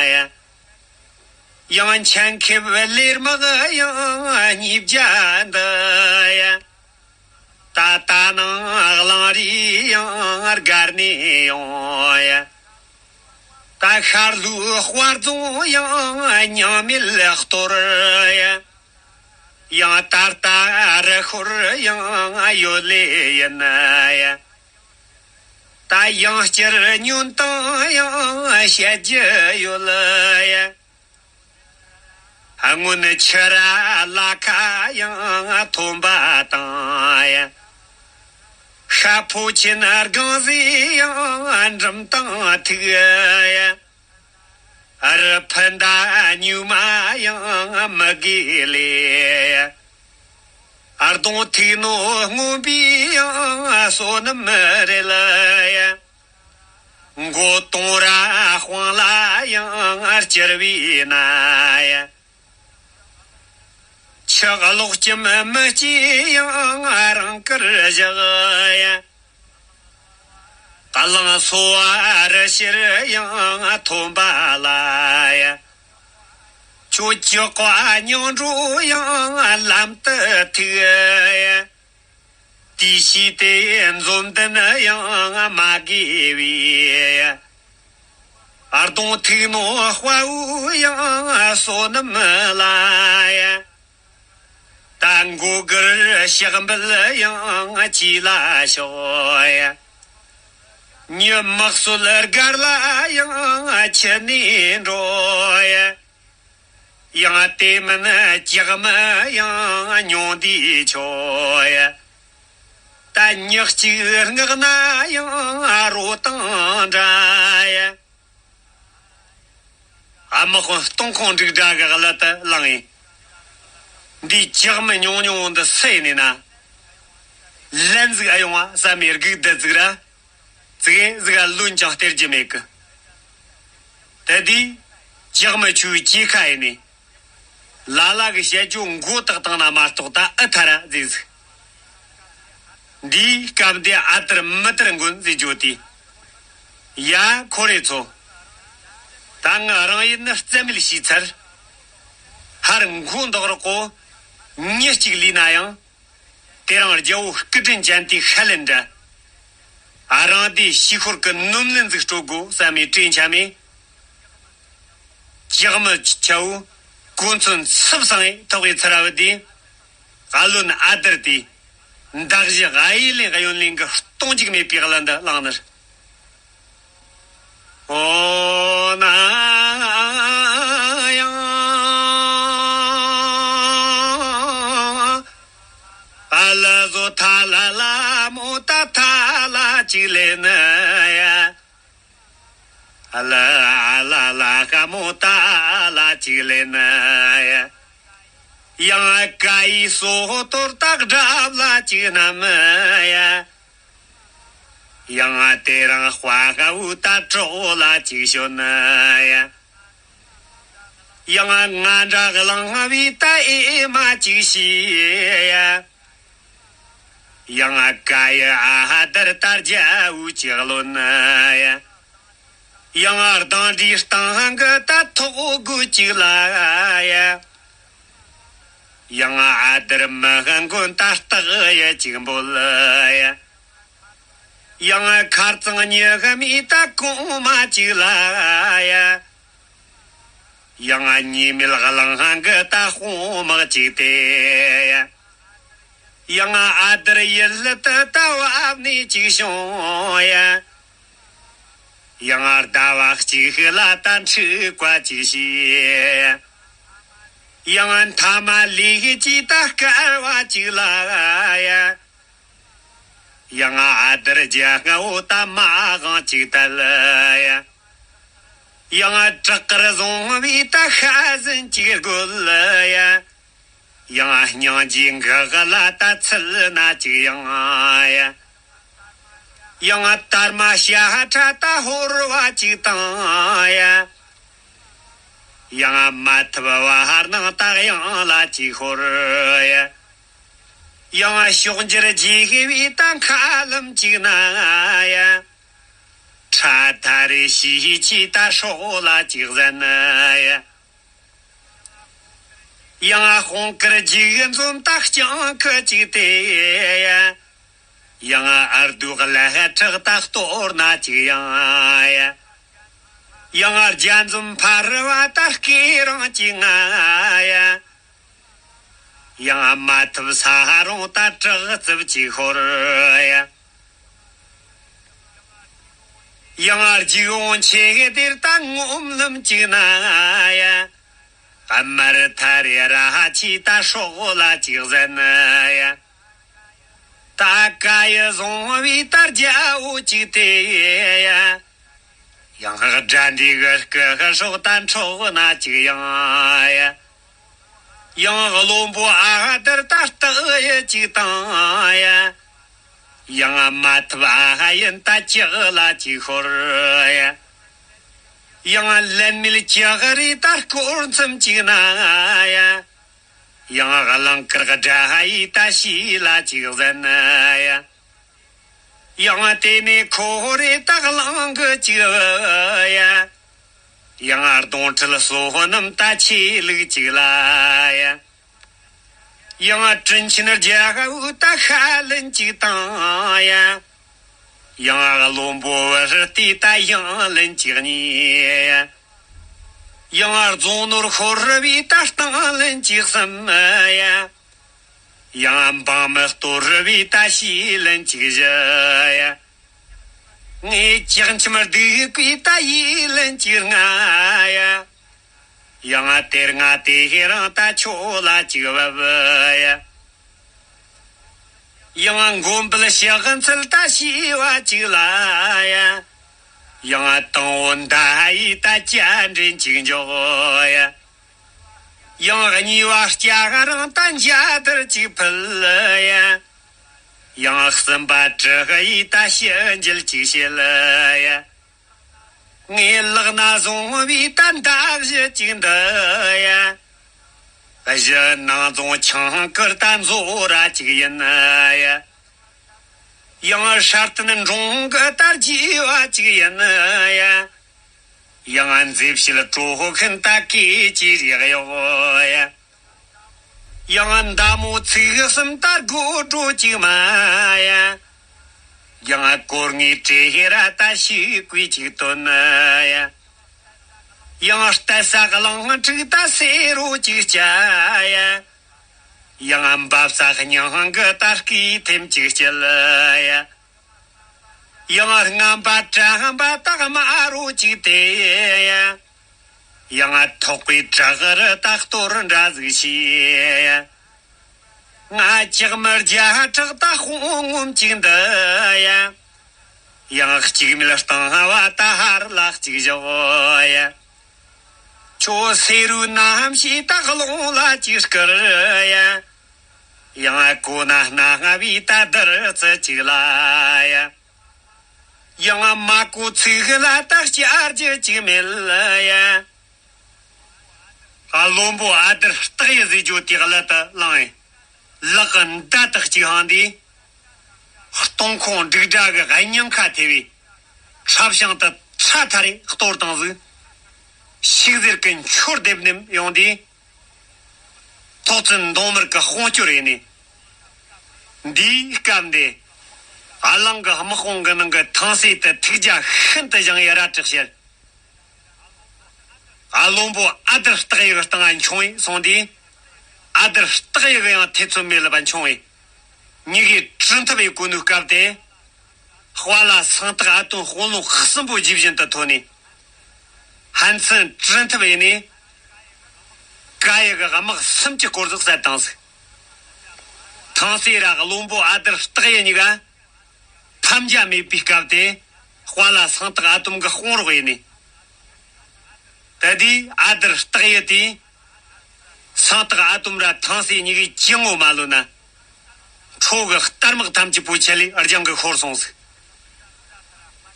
ཡ། ཡང་ཆེན་ཁེབས་ལེར་དམག་ཡང་ཉིས་བརྒྱ་འདི་ཡ། ད་ད་ནང་གླང་རི་ཡང་སྒར་ནས་ཡོང་ཡ། ད་ཤར་ལྷོའི་དཔལ་རྫོང་ཡང་སྙིང་མེད་གཏོར་ཡ། ཡང་ད་ལྟ་རི་ཤོར་ཡང་ཡོད་ལེ་ཡིན་ཡ། ད་ཡང་བསྐྱར་ཉོན་དང་ཡང་བཤད་རྒྱུ་ཡོད་ལ་ཡ། སྔོན་ཆུ་ར་ལ་ཁ་ཡང་ཐོན་པ་དང་ཡ། ཤ་ཕོ་ཆེན་སྒང་ཟེ་ཡང་འབྲུམ་དང་ཐུག་ཡ། རི་ཕུ་མདའ་སྨྱུག་མ་ཡང་མི་དགོས་ལེ། གདོང་ཐུག་ནོ་སྔོན་པོའི་ཡང་བསོད་ནམས་རེད་ལ་ཡ། མགོ་དུང་ར་དཔུང་ལ་ཡང་བཅིར་བའི་ན་ཡ། ཆུ་གློག་སྐྱིམ་མི་སྐྱེ་ཡང་རང་དཀར་བཞག་ཡ། རླངས་སོ་བ་རི་ཕྱིར་ཡང་ཐོན་པ་ལ་ཡ། ཁྱོད་ཀྱི་བཀའ་སྙིང་འགྲོ་ཡང་ལམ་དུ་ཐུག་ཡ། དེའི་ཕྱིར་དེ་འཛོམས་ལྡན་ཡང་མ་དགོས་པའི་ཡ། གདོང་ཐུག་ནོ་དཔའ་བོ་ཡང་བསོད་ནམས་ལ་ཡ། ད་མགོ་སྒུར་ཕྱག་འབུལ་ཡང་གྱིས་ལ་ཤོག་ཡ། མྱི་མི་གསོད་སྒར་ལ་ཡང་ཁྱེར་ནས་འགྲོ་ཡ། ཡང་དེ་མིན་ལྕགས་མི་ཡང་ཉུང་འདི་ཆོ་ཡ། ད་ཉག་གཅིག་སྔགས་ན་ཡང་རོ་དང་འདྲ་ཡ། དམག་དཔོན་སྟོང་ཁོང་འབྲུག་སྒྲ་གི་གླུ་དེ་བླངས་ཡིན། འདིའི་ལྕགས་མི་ཉུང་ཉུང་འདི་སུ་ཡིན་ན། ལན་ཟིག་ཨ་ཡོང་བ་བསམ་མེད་སྒུག་བསྡད་ཟིག་ར། ཙིག་གེ་ཟིག་ག་ལོན་ཀྱང་སྟེར་རྒྱུ་མེད་གི། དེ་དུས་ལྕགས་མི་ཆུའི་སྐྱེས་ཁ་ཡིན་ནི། ལ་ལ་གི་བཤད་རྒྱུ་མགོ་བཏགས་བཏང་ན་མ་གཏོགས་ད་ཨི་ཐ་ར་ཟིག་ཟིག་འདིའི་སྐབས་འདི་ཨ་དར་མི་དར་མགོན་ཟེར་རྒྱུ་དེ། ཡ་ཁོ་རེ་ཚོ། ད་ང་རང་ཡིན་ནི་རྩ་མེད་བྱས་ཚར། ཧར་མགོ་འདོགས་རོགས་གོ། མྱི་གཅིག་ལུས་ན་ཡང་། དེ་རིང་རྒྱལ་བོ་སྐུ་དྲིན་ཅན་དེའི་ཤ་ལན་འདྲ། ཨ་རང་དེའི་ཕྱི་འཁོར་གི་ནོམ་ལན་ཟིག་སྤྲོད་དགོ་བསམ་མི་དྲིན་ཆ་མེད། ལྕགས་མི་ཆ་བོ་གོ་མཚོན་ཚབ་སང་ངེ་ཐོག་གི་ཚ་ར་བ་དེ། ཨ་ལོན་ཨ་དར་དེ། མདའ་གཞི་གཡས་ལེན་གཡོན་ལེན་གི་སྟོང་འཇིགས་མེད་པའི་གླུ་འདི་བླངས་ནི། ཨོ་ན་ཡང་ཨ་ལ་བཟོ་ཐ་ལ་ལ་མོ་ད་ཐ་ལ་ཅིག་ལེན་ནི་ཡ། ཨ་ལ་ཨ་ལ་ལ་ཀ་མོ་ད་ལ་ཅིག་ལེན་ནི་ཡ། ཡང་ཀ་ཡི་སོ་ཐོར་ཏག་སྒྲབ་ལ་ཅིག་ནམ་ཡ། ཡང་དེ་རིང་དཔའ་དགའ་བོ་ད་གྲོགས་ལ་ཅིག་ཞོན་ཡ། ཡང་ང་འདྲ་གླང་བའི་ད་ཨེ་མ་ཅིག་ཤི་ཡ། ཡང་ཀ་ཡི་ཨ་དར་ད་རྒྱལ་བོ་ཅིག་ལོན་ཡ། ཡང་སྡང་འདྲིའི་སྟེང་གི་ད་ཐོག་དགུ་ཅིག་ལ་ཡ། ཡང་ཨ་དར་མི་དགོན་ད་སྟག་ཡ་ཅིག་འབོད་ཡ། ཡང་ཁར་ཙང་ཉི་ག་མི་ད་གོང་མ་ཅིག་ལ་ཡ། ཡང་ཉི་མེད་གླང་གི་ད་དཔུང་དམག་ཅིག་དེ་ཡ། ཡང་ཨ་དར་ཡུལ་དུ་ད་བབ་ནས་ཅིག་བྱུང་ཡ། ཡང་ཟླ་བ་གཅིག་ལ་ད་འཁྲུག་པ་ཅིག་བྱས། ཡང་མཐའ་མ་ལས་ཀྱི་ད་སྐལ་བ་ཅིག་ལ་ཡ། ཡང་ཨ་དར་རྒྱལ་ངའོ་ད་མ་དབང་ཅིག་དལ་ཡ། ཡང་བྲག་དཀར་བཟུང་བའི་ད་ཤ་ཟན་ཅིག་རྒོལ་ཡ། ཡང་སྙིང་རྗེ་འགག་ལ་ད་ཚུལ་ན་ཅིག་ཡང་ཡ། ཡང་དར་མ་ཤ་ཁྲ་ད་ཧོར་བ་ཅིག་དང་ཡ། ཡང་མ་ཐུབ་བ་ཧར་ནང་ད་གཡང་ལ་ཅིག་ཧོར་ཡ། ཡང་ཕྱོགས་འགྱུར་རྗེས་བའི་ད་མཁའ་ལམ་ཅིག་ན་ཡ། ཁྲ་ཐ་རེ་ཤི་ཆི་ད་སྲོག་ལ་ཅིག་ཟན་ཡ། ཡང་དཔུང་དཀར་འཇིགས་འཛོམས་ད་སྤྱང་ཁུ་ཅིག་དེ་ཡ། ཡང་ཨར་སྡུག་ལ་ཁྲག་ད་གཏོར་ན་ཅིག་ཡང་ཡ། ཡང་རྒྱ་འཛོམས་ཕ་རི་བ་ད་སྐེ་རིང་གཅིག་ང་ཡ། ཡང་མ་ཐུབ་ས་རུང་ད་དྲག་རྩུབ་གཅིག་ཤོར་ཡ། ཡང་རྒྱུག་འོང་ཆེ་གེ་དེར་ད་ངོམ་ལམ་གཅིག་ན་ཡ། དམར་ཐ་རེ་ར་ཆི་ད་སྲོག་ལ་གཅིག་ཟན་ཡ། ད་ཀ་ཡི་བཟུང་བའི་ད་རྒྱ་བོ་གཅིག་དེ་ཡ། ཡང་དགྲ་འདི་གི་སྐུ་གི་སྲོག་ད་འཕྲོག་ན་གཅིག་ཡང་ཡ། ཡང་བློན་པོ་ཨ་དར་ད་སྟག་ཡི་གཅིག་དང་ཡ། ཡང་མ་ཐུབ་ཨ་ཡིན་ད་ལྕགས་ལ་གཅིག་ཤོར་ཡ། ཡང་ལན་མིལ་ལྕགས་རི་ད་སྐོར་མཚམས་གཅིག་ན་ཡ། ཡང་གླང་དཀར་དགྲ་ཡི་ད་ཤི་ལ་གཅིག་ཟན་ཡ། ཡང་དེ་ནས་ཁོ་རེ་ད་གླང་གི་གཅིག་ཡ། ཡང་གདོང་ཁྲིད་བསོད་ནམས་ད་ཆེ་ལུགས་གཅིག་ལ་ཡ། ཡང་དྲིན་ཆེན་རྒྱལ་བུ་ད་ཤ་ལན་གཅིག་དང་ཡ། ཡང་བློན་པོ་བུ་རི་དེ་ད་ཡང་ལན་གཅིག་གཉིས་ཡ། ཡང་རྫོང་ནོར་ཤོར་བའི་ད་སྟང་ལན་གཅིག་གསུམ་ཡ། ཡང་འབངས་མི་གཏོར་བའི་ད་ཤི་ལན་གཅིག་བཞི་ཡ། ངས་ལྕགས་འཆམ་སྡུག་པའི་ད་ཡིས་ལན་གཅིག་ལྔ་ཡ། ཡང་དེར་ང་དེ་ཧེ་རང་ད་ཆོ་ལ་གཅིག་བབ་ཡ། ཡང་མགོན་པོ་ཞག་འཚལ་ད་ཤི་བ་གཅིག་ལ་ཡ། ཡང་དང་བོ་མདའ་ཡིས་ད་བཅད་འདྲེན་གཅིག་འཇོག་ཡ། ཡང་གཉིས་པ་སྐྱ་རང་ད་འཇའ་དར་གཅིག་ཕུལ་ཡ། ཡང་གསུམ་པ་དྲི་ཡིས་ད་ཕྱི་འགྱེལ་གཅིག་བྱེད་ཡ། ངའི་ལག་ན་བཟུང་བའི་ད་མདའ་གཞུ་གཅིག་འདི་ཡ། གཞུ་ནང་བཟུང་ཆང་ཀུར་ད་མཛོ་ར་གཅིག་ཡིན་ཡ། ཡང་སྲ་བརྟན་འབྲོང་གི་ད་རྒྱས་པ་གཅིག་ཡིན་ཡ། ཡང་མཛེས་བྱེད་གྲོ་ཁན་ད་སྐེ་ཅི་རེག་ཡོག་ཡ། ཡང་མདའ་མོ་ཚིགས་གསུམ་ད་སྒོ་འགྲོ་གཅིག་མ་ཡ། ཡང་གོར་ངའི་བྲེ་ཧེ་ར་ད་ཤི་ཀུའི་གཅིག་དོན་ཡ། ཡང་རྟ་ས་གླང་ཕྲུག་ད་སེ་རོ་གཅིག་བཅའ་ཡ། ཡང་འབབ་ས་སྙིང་གི་ད་སྐེ་ཐེམ་གཅིག་བཅད་ཡ། ཡང་རྔམ་པ་དྲན་པ་ད་དམར་རོ་གཅིག་དེ་ཡ། ཡང་ཐོག་པའི་བྲག་རི་ད་གཏོར་འདྲ་ཟིག་བྱས་ཡ། ང་ལྕགས་མི་རྒྱ་ཕྲག་ད་དཔུང་ངོམ་གཅིག་འདི་ཡ། ཡང་གཅིག་མེད་སྟེང་བ་ད་ཧར་ལ་གཅིག་བཞག་ཡ། ཁྱོད་སེ་རུ་ནམ་ཞིག་ད་རླུང་ལ་གཅིག་སྐུར་ཡ། ཡང་གོ་ན་སྣ་ལྔ་བའི་ད་དར་རྩི་གཅིག་ལ་ཡ། ཡང་མ་གོ་ཚིག་ལ་ད་བསྐྱར་རྒྱུ་གཅིག་མེད་ཡ། བློན་པོ་ཨ་དར་སྟག་ཡི་ཟེར་རྒྱུ་དེ་གླུ་དུ་བླངས་ཡིན། ལག་གི་མདའ་དག་གཅིག་འཕངས་དུས། སྟོང་ཁོང་འབྲུག་སྒྲ་གི་སྙིང་ཁ་ཐེ་བའི། ཁྲབ་བྱང་དུ་ཁྲ་ཐར་རེ་གཏོར་བཏང་ཟིག་ཤིག་ཟེར་གི་འཁྱོར་རྡེབ་ནེམ་ཡོང་དུས། ཐོག་བཙུན་མདོང་དམར་གི་དཔུང་སྐྱོར་ཡིན་ནི། འདིའི་སྐབས་འདི། ཨ་གླང་གི་དམག་དཔུང་གི་ནང་གི་ཐང་སེ་དུ་ཐུགས་རྒྱ་ཤིན་ཏུ་བཞེངས་ཡི་ར་དྲག་ཤེར། ཨ་བློན་པོ་ཨ་དར་སྟག་ཡི་གི་སྟེང་ང་མཆོང་ཡི་སོང་དུས། ཨ་དར་སྟག་ཡི་གི་ཡང་ཐེ་ཚོམ་མེད་ལ་བ་མཆོང་ཡི། མྱི་གི་གྲི་འཐབ་ཡི་གོ་ནུ་སྐབས་དེ། དཔའ་ལ་སང་སྟག་ཨ་དོམ་དཔུང་ལོང་གསུམ་པོ་རྗེས་བཞིན་དུ་ཐོན་ནས། ཧན་སན་གྲི་འཐབ་ཡི་ནས། ཀ་ཡི་གི་དམག་གསུམ་གྱི་སྐོར་ཟིག་བསད་བཏང་ཟིག་ཐང་སེ་ར་བློན་པོ་ཨ་དར་སྟག་ཡི་གཉིས་ཀ་ཐམ་རྒྱ་མེད་པའི་སྐབས་དེ། དཔའ་ལ་སང་སྟག་ཨ་དོམ་གི་དཔུང་རོགས་ཡིན་ནི། དེ་དུས་ཨ་དར་སྟག་ཡི་དེས། སང་སྟག་ཨ་དོམ་ར་ཐང་སེ་གཉིས་ཀའི་ཅི་ངོ་མ་ལོན་ན། ཁྲོ་གི་གཏར་དམག་ཐམས་ཅད་པོ་ཆད་ལས་རྒྱང་གི་ཤོར་སོང་ཟིག་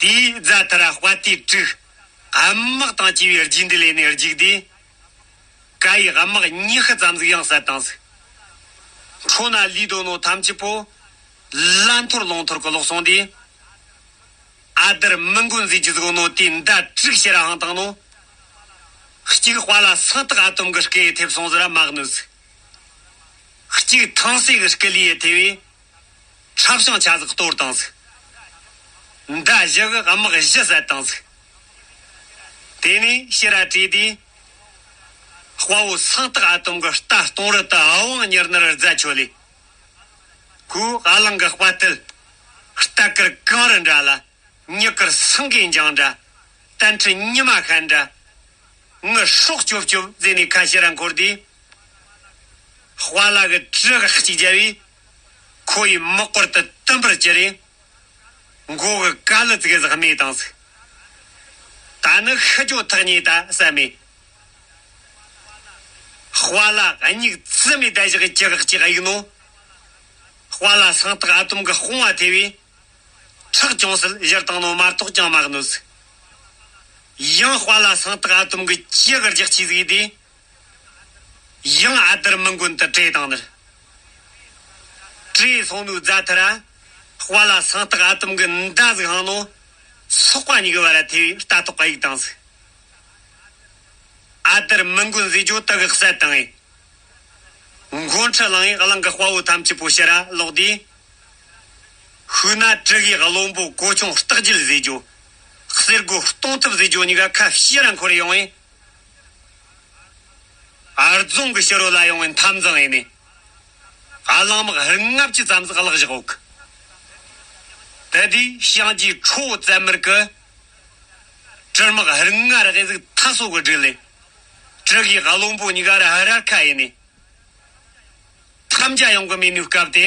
དེའི་རྫ་ཐ་ར་དཔའ་ཐེ་དྲུག་དམག་དང་བཅས་པའི་རྗེས་འདེད་ལས་ནས་རྒྱུག་དུས། ཀ་ཡི་དམག་ཉི་ཤུ་ཙམ་ཟིག་ཡང་བསད་བཏང་ཟིག་ཁྲོ་ན་ལུས་དོ་ནོ་ཐམས་ཅད་པོ། ལ་འཐོར་ལོང་འཐོར་གི་ལོག་སོང་དུས། ཨ་དར་མི་མགོན་ཟེར་རྒྱུ་ཟིག་ནོ་དེའི་མདའ་དྲུག་ཕྱིར་འཕངས་བཏང་ནོ། གཅིག་དཔའ་ལ་སང་སྟག་ཨ་དོམ་གི་སྐེ་ཡི་ཐེབས་སོང་ཟེར་ར་མ་གནོད་ཟིག་གཅིག་ཐང་སེ་གི་སྐེ་ལུས་ཡི་ཐེབས་བས། ཁྲབ་བྱང་ཆ་ཟིག་གཏོར་བཏང་ཟིག་མདའ་བཞི་གི་དམག་བཞི་བསད་བཏང་ཟིག་དེ་ནས་ཕྱིར་ར་བྲོས་དུས། དཔའ་བོ་སང་སྟག་ཨ་དོམ་གི་རྟ་སྟོང་རི་དུ་དབང་ཉེར་ནར་རྫ་ཆོད་ལས། ཁོས་ཨ་གླང་གི་དཔའ་རྟུལ། རྟ་དཀར་གངས་རི་འདྲ་ལ། མྱི་དཀར་སེང་གེ་འཇང་འདྲ། བསྟན་ཁྲི་ཉི་མ་ཤར་འདྲ། ངའི་སྲོག་སྐྱོབ་སྐྱོབ་ཟེར་ནས་ཁ་ཕྱིར་ར་འཁོར་དུས། དཔའ་ལ་གི་གྲི་ག་གཅིག་རྒྱབ་བས། ཁོ་ཡི་མག་པར་དུ་དུམ་པར་གྱུར་རེ། མགོ་གི་ཀ་ལི་ཙི་གེ་ཟིག་རྨས་བཏང་ཟིག་ད་ནི་ཤི་རྒྱུ་ཐག་ཉེ་ད་བསམ་མེ། དཔའ་ལ་སྙིགས་རྩི་མེད་ད་བཞག་གི་ཅི་ག་གཅིག་གཡུག་ནོ། དཔའ་ལ་སང་སྟག་ཨ་དོམ་གི་དཔུང་བ་ཐེ་བས། ཁྲག་ཅུང་ཟད་བཞུར་བཏང་ནོ་མ་གཏོགས་ཅང་མ་གནོད་ཟིག་ཡང་དཔའ་ལ་སང་སྟག་ཨ་དོམ་གི་ཅི་གི་རྒྱག་ཆི་ཟིག་དེ། ཡང་ཨ་དར་མི་མགོན་དུ་བྲོས་བཏང་ནི་རེད། བྲོས་སོང་ནོ་རྫ་ཐ་ར། དཔའ་ལ་སང་སྟག་ཨ་དོམ་གི་མདའ་ཟིག་འཕངས་ནོ། སོག་པ་གཉིས་ཀྱི་བར་ཐེ་བའི་རྟ་ཐོག་ག་གཡུག་བཏང་ཟིག་ཨ་དར་མི་མགོན་ཟེར་རྒྱུ་དག་གི་བསད་བཏང་ངས། མགོ་ཁྲི་ལངས་ངས་གླང་གི་དཔའ་བོ་ཐམས་ཅད་པོ་ཕྱིར་ར་ལོག་དུས། ཤུལ་ན་དྲུ་གུའི་བློན་པོ་གོ་ཆུང་རྟགས་བརྒྱད་ཟེར་རྒྱུ། གསེར་སྒོ་སྟོང་ཐུབ་ཟེར་རྒྱུ་གཉིས་ཀ་ཁ་ཕྱིར་ར་འཁོར་ཡོང་ངས། ཨར་རྫོང་གི་ཕྱི་རོལ་ལ་ཡོང་བའི་འཐབ་འཛིང་ཡིན་ནས། གླང་དམག་ལྔ་བཅུ་ཙམ་ཟིག་བརླག་བཞག་ཡོད་གི། དེ་དུས་ཞང་རྗེ་ཁྲོ་བོ་བཙན་མར་གི་དྲུ་དམག་ལྔ་རེ་ཟིག་མཐའ་སོ་གི་སྒྲིག་ལས། དྲུ་གུའི་བློན་པོ་གཉིས་ཀ་ར་ཧ་ར་ཁ་ཡིན་ནས། ཐམས་ཅད་ཡོང་གི་མེད་ནུས་སྐབས་དེ།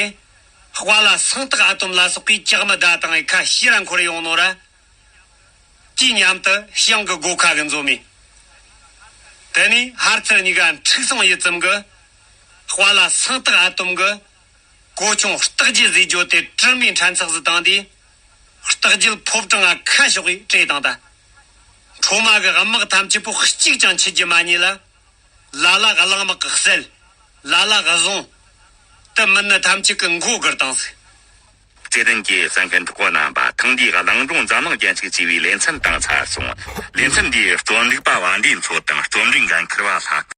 དཔའ་ལ་སང་སྟག་ཨ་དོམ་ལ་སོགས་པའི་ལྕགས་མི་བརྡ་བཏང་བའི་ཁ་ཕྱིར་ར་འཁོར་ཡོང་ནོ་ར། དེའི་མཉམ་དུ་ཞང་གི་སྒོ་ཁ་གི་འཛོམས་མེ། དེ་ནས་ཧར་ཚུར་གཉིས་ཀ་འཁྲུག་སོང་ཡུད་ཙམ་གི། དཔའ་ལ་སང་སྟག་ཨ་དོམ་གི་གོ་ཆུང་རྟགས་བརྒྱད་ཟེར་རྒྱུ་དེ་དྲི་མའི་ཕྲན་ཚེགས་སུ་བཏང་དུས། རྟགས་བརྒྱད་ཕོ་བྲང་ང་ཁ་ཕྱོགས་པའི་བྲོས་བཏང་ད། ཁྲོ་མ་གི་དམག་ཐམས་ཅད་པོ་གཅིག་ཀྱང་འཆི་རྒྱུ་མ་རྙེད་ལ། ལ་ལ་གླང་དམག་གི་བསད། ལ་ལ་བཟུང་། དེ་མིན་ནི་ཐམས་ཅད་ཀྱི་མགོ་སྒུར་བཏང་ཟིག་བརྩེ་ལྡན་གྱི་གསན་མཁན་གྲོགས་པོ་རྣམ་པ། ཐེངས་འདིའི་གླིང་སྒྲུང་འཛམ་གླིང་རྒྱན་ཅིག་ཅེས་པའི་ལེ་ཚན་དང་ཚར་སོང་། ལེ་ཚན་འདིའི་རྩོམ་སྒྲིག་པ་བ་འདིའི་མཚོ་དང་རྩོམ་སྒྲིག་འགན་འཁུར་བ་ལྷ།